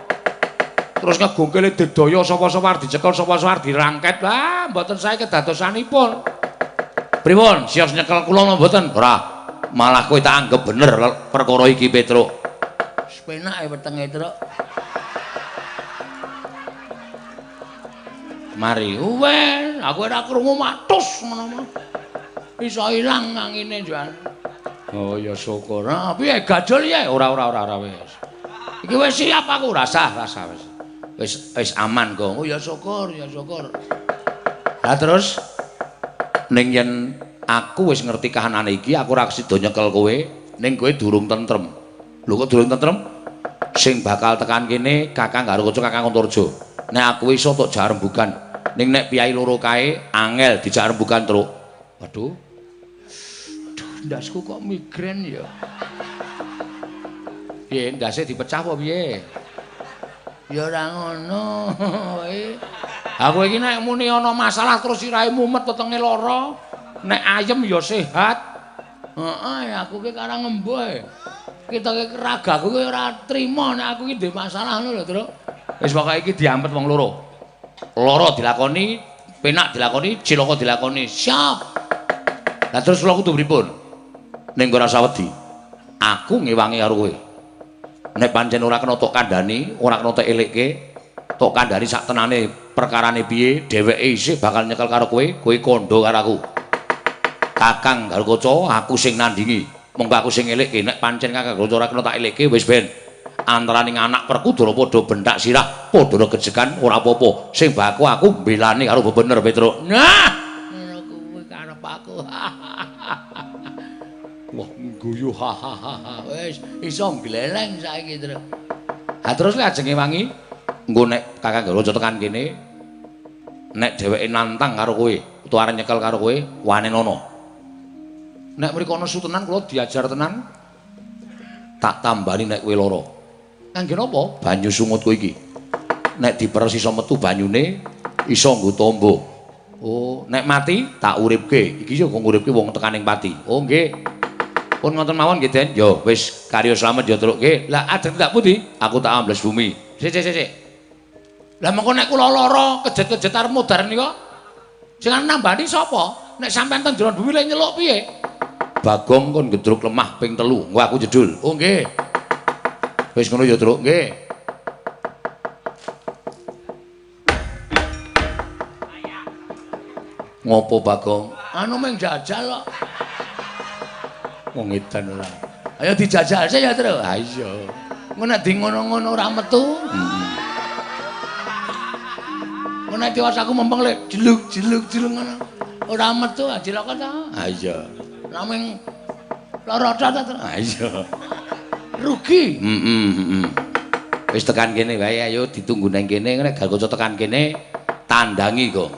Terus ngegongkele dedaya sapa-sapa arep dicekel sapa-sapa arep dirangket. Lah, mboten sae kedadosanipun. Pripun? Sios nyekel kula napa mboten? Ora. Malah kowe tak anggap bener perkara iki Petruk. Penake wetenge, Truk. Mari. Wes, aku ora krungu matus ngono mah. Iso ilang angine njuan. Oh ya syukur. Ah, piye gajul piye? Ora wis. Iki wis siap aku, rasah wis. Wis aman kok. Oh ya syukur, ya syukur. Lah terus ning yen aku wis ngerti kahanane iki, aku ora sida nyekel kowe, ning kowe durung tentrem. Lho kok durung tentrem? Sing bakal tekan kene Kakang Garukaca, Kakang Antarja. Nek aku iso tok jak rembugan. Ning nek piyai loro kae angel dijak rembugan, Truk. Waduh. Aduh, ndasku kok migrain ya. Piye ndase dipecah apa piye? Ya ora ngono wae. Aku iki nek muni ana masalah terus sirahe mumet wetenge lara, nek ayem ya sehat. Heeh, aku ki karang ngemboh. Kita ki ragaku ki ora trima nek aku ki ndek masalah ngono lho, Truk. Wis pokoke iki diampet wong loro. Lara dilakoni, penak dilakoni, cilaka dilakoni. Siap. Lah terus kula kudu pripun? Ning ora usah wedi. Aku ngewangi karo kowe. Nek pancen ora kena tok kandhani, ora kena tok elekke, tok kandhani sak tenane perkarane piye, dheweke isih bakal nyekel karo kowe, kowe kandha karo aku. Kakang Garukaca, aku sing nandingi. Monggo aku sing elekke, nek pancen Kakang Garukaca ora kena tak elekke wis ben. Antaraning anak Werkudara padha benthak sirah, padha regejekan ora apa-apa. Sing baku aku mbelani karo bebener Petruk. Nah, ngono kuwi karep aku. Wah, guyu hahaha. Wis iso gleleng saiki, Truk. Ha terus lek ajenge wangi, engko nek Kakang Garukaca tekan kene, nek dheweke nantang karo kowe, utawa arep nyekel karo kowe, wanenono. Nek mriko ana su tenan kula diajar tenan, tak tambani nek kowe lara. Kangge napa? Banyu sungutku iki. Nek diperes iso metu banyune, iso nggo tombo. Oh, nek mati tak uripke. Iki yo nguripke wong tekaning pati. Oh nggih. Pun ngoten mawon nggih, Den. Yo wis karya slamet ya, Truk. Nggih. Lah ajeng tak pundi? Aku tak ambles bumi. Sik sik sik. Lah mengko nek kula lara kejet-kejet arep mudhar nika, sing nambani sapa? Nek sampean teng jero bumi lek nyeluk piye? Bagong kon gedruk lemah ping 3. Engko aku jedul. Oh nggih. Wis ngono ya, Truk. Nggih. Ngopo Bagong? Anu mung jajal kok. Wong edan ora. Ayo dijajal sik ya, Truk. Ha iya. Engko nek di ngono-ngono ora metu. Heeh. Engko nek tiwas aku mempeng lek jeluk-jeluk-jeluk ngono. Ora metu cilaka ta. Ha iya. Naming lara ta, Truk. Ha iya. Rugi. Heeh, heeh. Wis tekan kene wae, ayo ditunggu nang kene. Nek Garukaca tekan kene tandangi kok.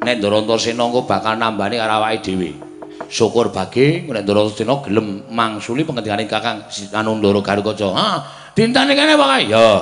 Nek Ndara Antasena engko bakal nambani karo awake dhewe. Syukur bage nek Ndara Antasena gelem mangsuli pengendikane Kakang anu Ndara Garukaca. Ha, dintane kene pokoke. Ya.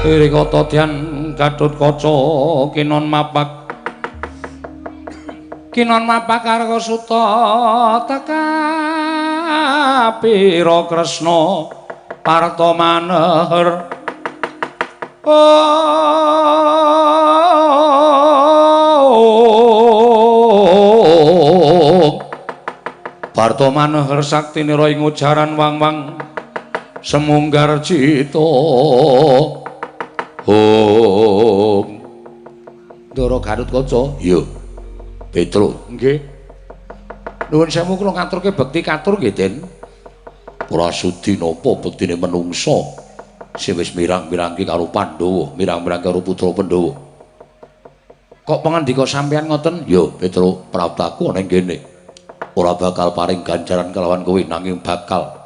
Rikata dyan Gatotkaca kinon mapak kinon mapak Karkasuta tekapira Kresna Parta maneher. Oh Parta maneher saktinira ing ujaran wang-wang Semunggar cita. Om. Ndara Gatotkaca. Iya. Petruk. Nggih. Nuwun sewu kula ngaturke bekti katur nggih, Den. Ora sudi napa bektine menungsa sing wis mirang-mirangke karo Pandhawa, mirang-mirangke karo putra Pandhawa. Kok pangandika sampeyan ngoten? Ya, Petruk, praptaku ana ing kene. Ora bakal paring ganjaran kelawan kowe nanging bakal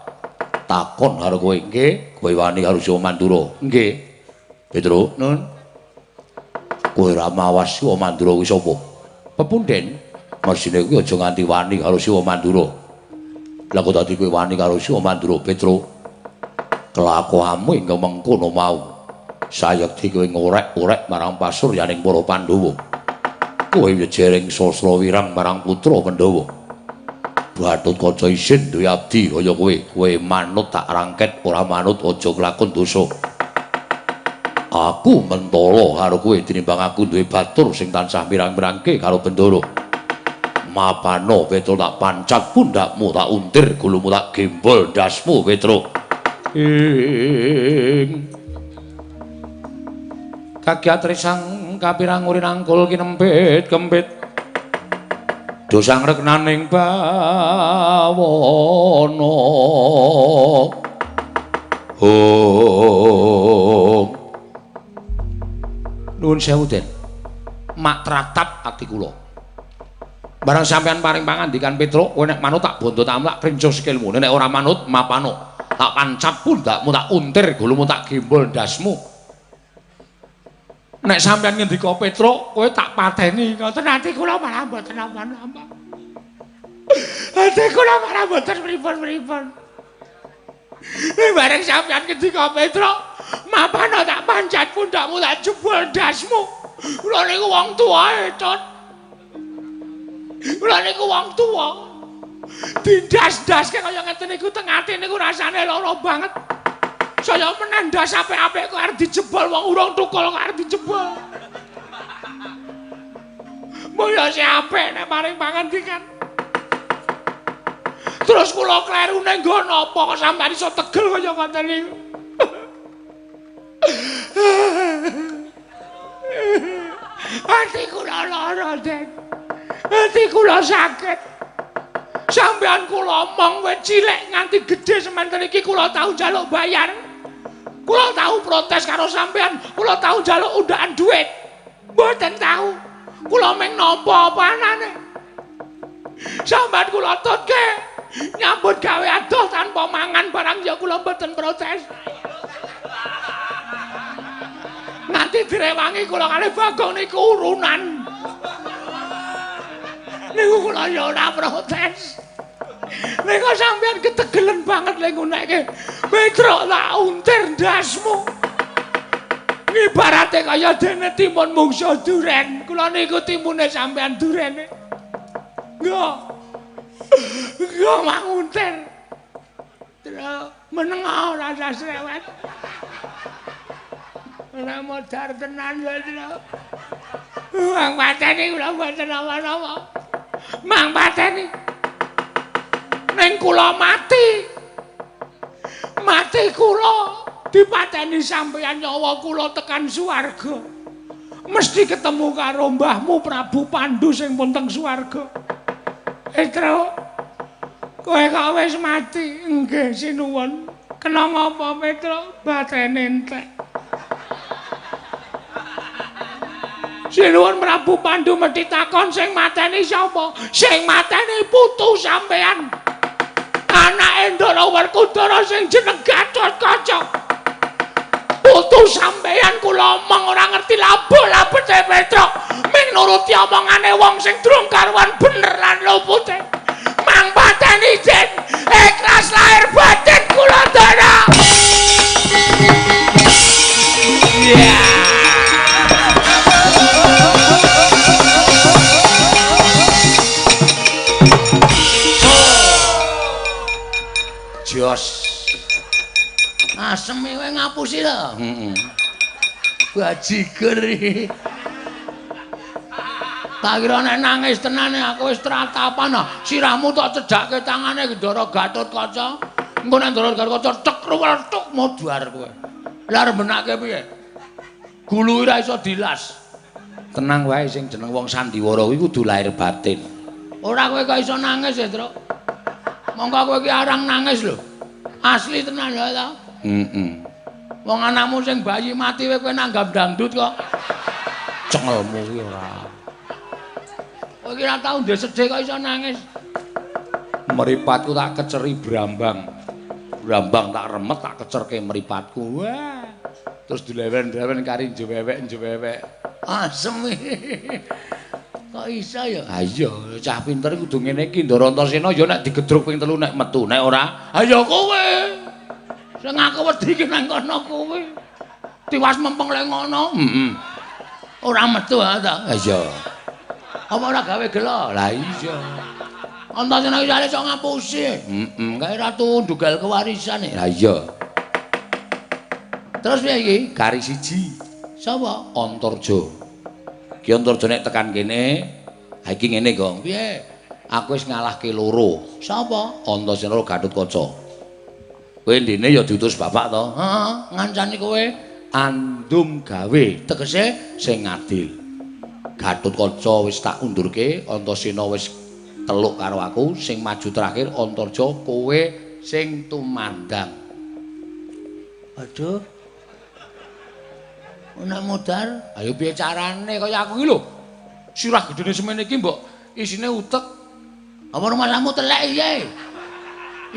takon karo kowe. Nggih, kowe wani karo Siwa Mandura. Nggih. Petruk, nun. Kowe ora mawas Siwa Mandura kuwi sapa? Pepunden? Mesine kuwi aja nganti wani karo Siwa Mandura. Lah kok dadi kowe wani karo Siwa Mandura, Petruk? Kelakuanmu ingkang mengkono mau. Sayekti kowe ngorek-orek marang pasuryaning para Pandhawa. Kowe jering sastra wirang marang putra Pandhawa. Gatotkaca isin duwe abdi kaya kowe. Kowe manut tak rangket, ora manut aja kelakon dosa. Aku mentala karo kowe tinimbang aku duwe batur sing tansah mirang-mirangke karo Bendara. Mapano Petruk tak pancat pundakmu, tak untir gulumu, tak gembol ndasmu Petruk. Ing kagiat risang kapirang uri nangkul kinempit kempit dosang reknaning bawana. Om. Nuwun sewu, Den. Mak tratap ati kula. Barang sampeyan paring pangandikan Petruk, kowe nek manut tak bondo tak amlak krinco sikilmu. Nek ora manut mapano. Tak pancat pundakmu, tak untir gulumu, tak gembol ndasmu. Nek sampeyan ngendika Petruk, kowe tak pateni. Ngoten ati kula malah mboten napa-napa. Ati kula malah mboten pripun-pripun. Nek bareng sampeyan ngendika Petruk, mapano tak pancat pundakmu, tak jebol ndasmu. Kula niku wong tuwa, Tut. Kula niku wong tuwa. Dindas-ndaske kaya ngeten niku teng ati niku rasane lara banget. Saya meneh ndas apik-apik kok arep dijebol wong urung tukul kok arep dijebol. Mbok ya sing apik nek paring pangandikan. Terus kula klerune nggo napa kok sampeyan iso tegel kaya ngoten niku. Ati kula lara, Den. Ati kula sakit. Sampeyan kula omong wit cilik nganti gedhe semanten iki kula tau njaluk bayar. Kula tau protes karo sampeyan, kula tau njaluk undaan dhuwit. Mboten tau. Kula mung nampa apa anane. Sampeyan kula tutke nyambut gawe adoh tanpa mangan barang ya kula mboten protes. Nganti direwangi kula kalih Bagong niku urunan. Niku kula ya ora protes. Niku sampeyan ketegelen banget lek ngunekke. Petruk tak untir ndasmu. Ibarate kaya dene timun mungsa duren. Kula niku timune sampeyan durene. Nggo. Nggo manguntir. Terus meneng ora usah srewet. Ora modar tenan lho, Tru. Mang pateni kula mboten napa-napa. Mang pateni. Ning kula mati. Mati kula dipateni sampeyan nyawa kula tekan swarga. Mesti ketemu karo mbahmu Prabu Pandu sing pun teng swarga. Tru, kowe kok wis mati? Nggih, sinuwun. Kena ngapa, Petruk? Batrene entek. Sinuwun Prabu Pandu mesti takon sing mateni sapa? Sing mateni putu sampean. Anake Ndara Werkudara sing jeneng Gatotkaca. Putu sampean kula omong ora ngerti labuh-labete Petruk. Ming nuruti omongane wong sing durung karuan bener lan lupute. Mang pateni jen ikhlas lahir batin kula dana. Yeah. Jos. Asem kowe ngapusi to. Heeh. Bajigur iki. Tak kira nek nangis tenan aku wis tratapan. Sirahmu tok cedhakke tangane Ndara Gatotkaca. Engko nek Ndara Gatotkaca tek ruwel tuk modar kowe. Lah arep benake piye? Gulu ora iso dilas. Tenang wae sing jeneng wong sandiwara kuwi kudu lahir batin. Ora kowe kok iso nangis ya, Truk. Monggo kowe iki arang nangis lho. Asli tenan ya ta? Heeh. Wong anakmu sing bayi mati kowe nanggap dangdut kok. Cengelmu kuwi ora. Kowe iki ora tau ndek sedih kok iso nangis. Mripatku tak keceri brambang. Brambang tak remet tak kecerke mripatku. Wah. Terus dilewen-lewen kari njewewek-njewewek. Asem. Kok iso ya? Ha iya, cah pinter kudu ngene iki. Ndara Antasena ya nek digedruk ping 3 nek metu, nek ora, ha ya kowe. Sing aku wedi iki nang kono kowe. Tiwas mempeng lek ngono. Heeh. Ora metu ha ta? Ha iya. Apa ora gawe gelo? Lah iya. Antasena iki iso ngapusi. Heeh. Kae ratu ndugal kewarisan. Lah iya. Terus piye iki? Kari siji. Sapa? Antarja. Ki Antarja nek tekan kene, ha iki ngene, Gong. Piye? Aku wis ngalahke loro. Sapa? Antasena Gatotkaca. Kowe ndene ya diutus bapak to? Heeh, ngancani kowe andum gawe tegese sing adil. Gatotkaca wis tak undurke, Antasena wis teluk karo aku, sing maju terakhir Antarja, kowe sing tumandang. Aduh. Nek modar, ayo piye carane kaya aku iki lho. Sirah gedene semene iki mbok isine utek. Apa rumahmu telek piye?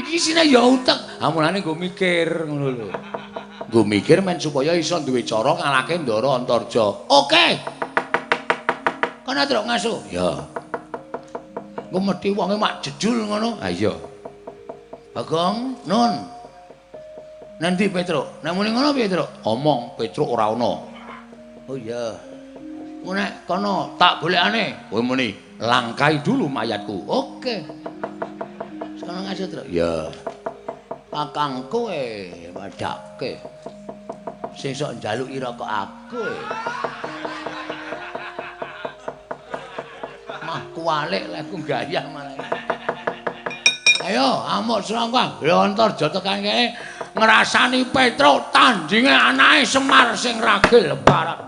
Iki isine ya utek. Ha mulane nggo mikir ngono lho. Nggo mikir men supaya iso duwe cara ngalahke Ndara Antarja. Oke. Kono truk ngaso. Ya. Engko mesti wonge mak jejul ngono. Ha iya. Bagong, Nun. Nanti Petruk, nek muni ngono piye, Truk? Omong Petruk ora ana. Oh iya. Engko nek kono tak golekane, kowe muni langkai dulu mayatku. Oke. Sekono ngaso, Truk. Ya. Kakangku kowe padake. Sesuk njaluki rokok aku. Mah kuwalik lek ku gayah malah. Ayo amuk srangka Antarja tekan kene ngrasani Petruk tandinge anake Semar sing ragil barat.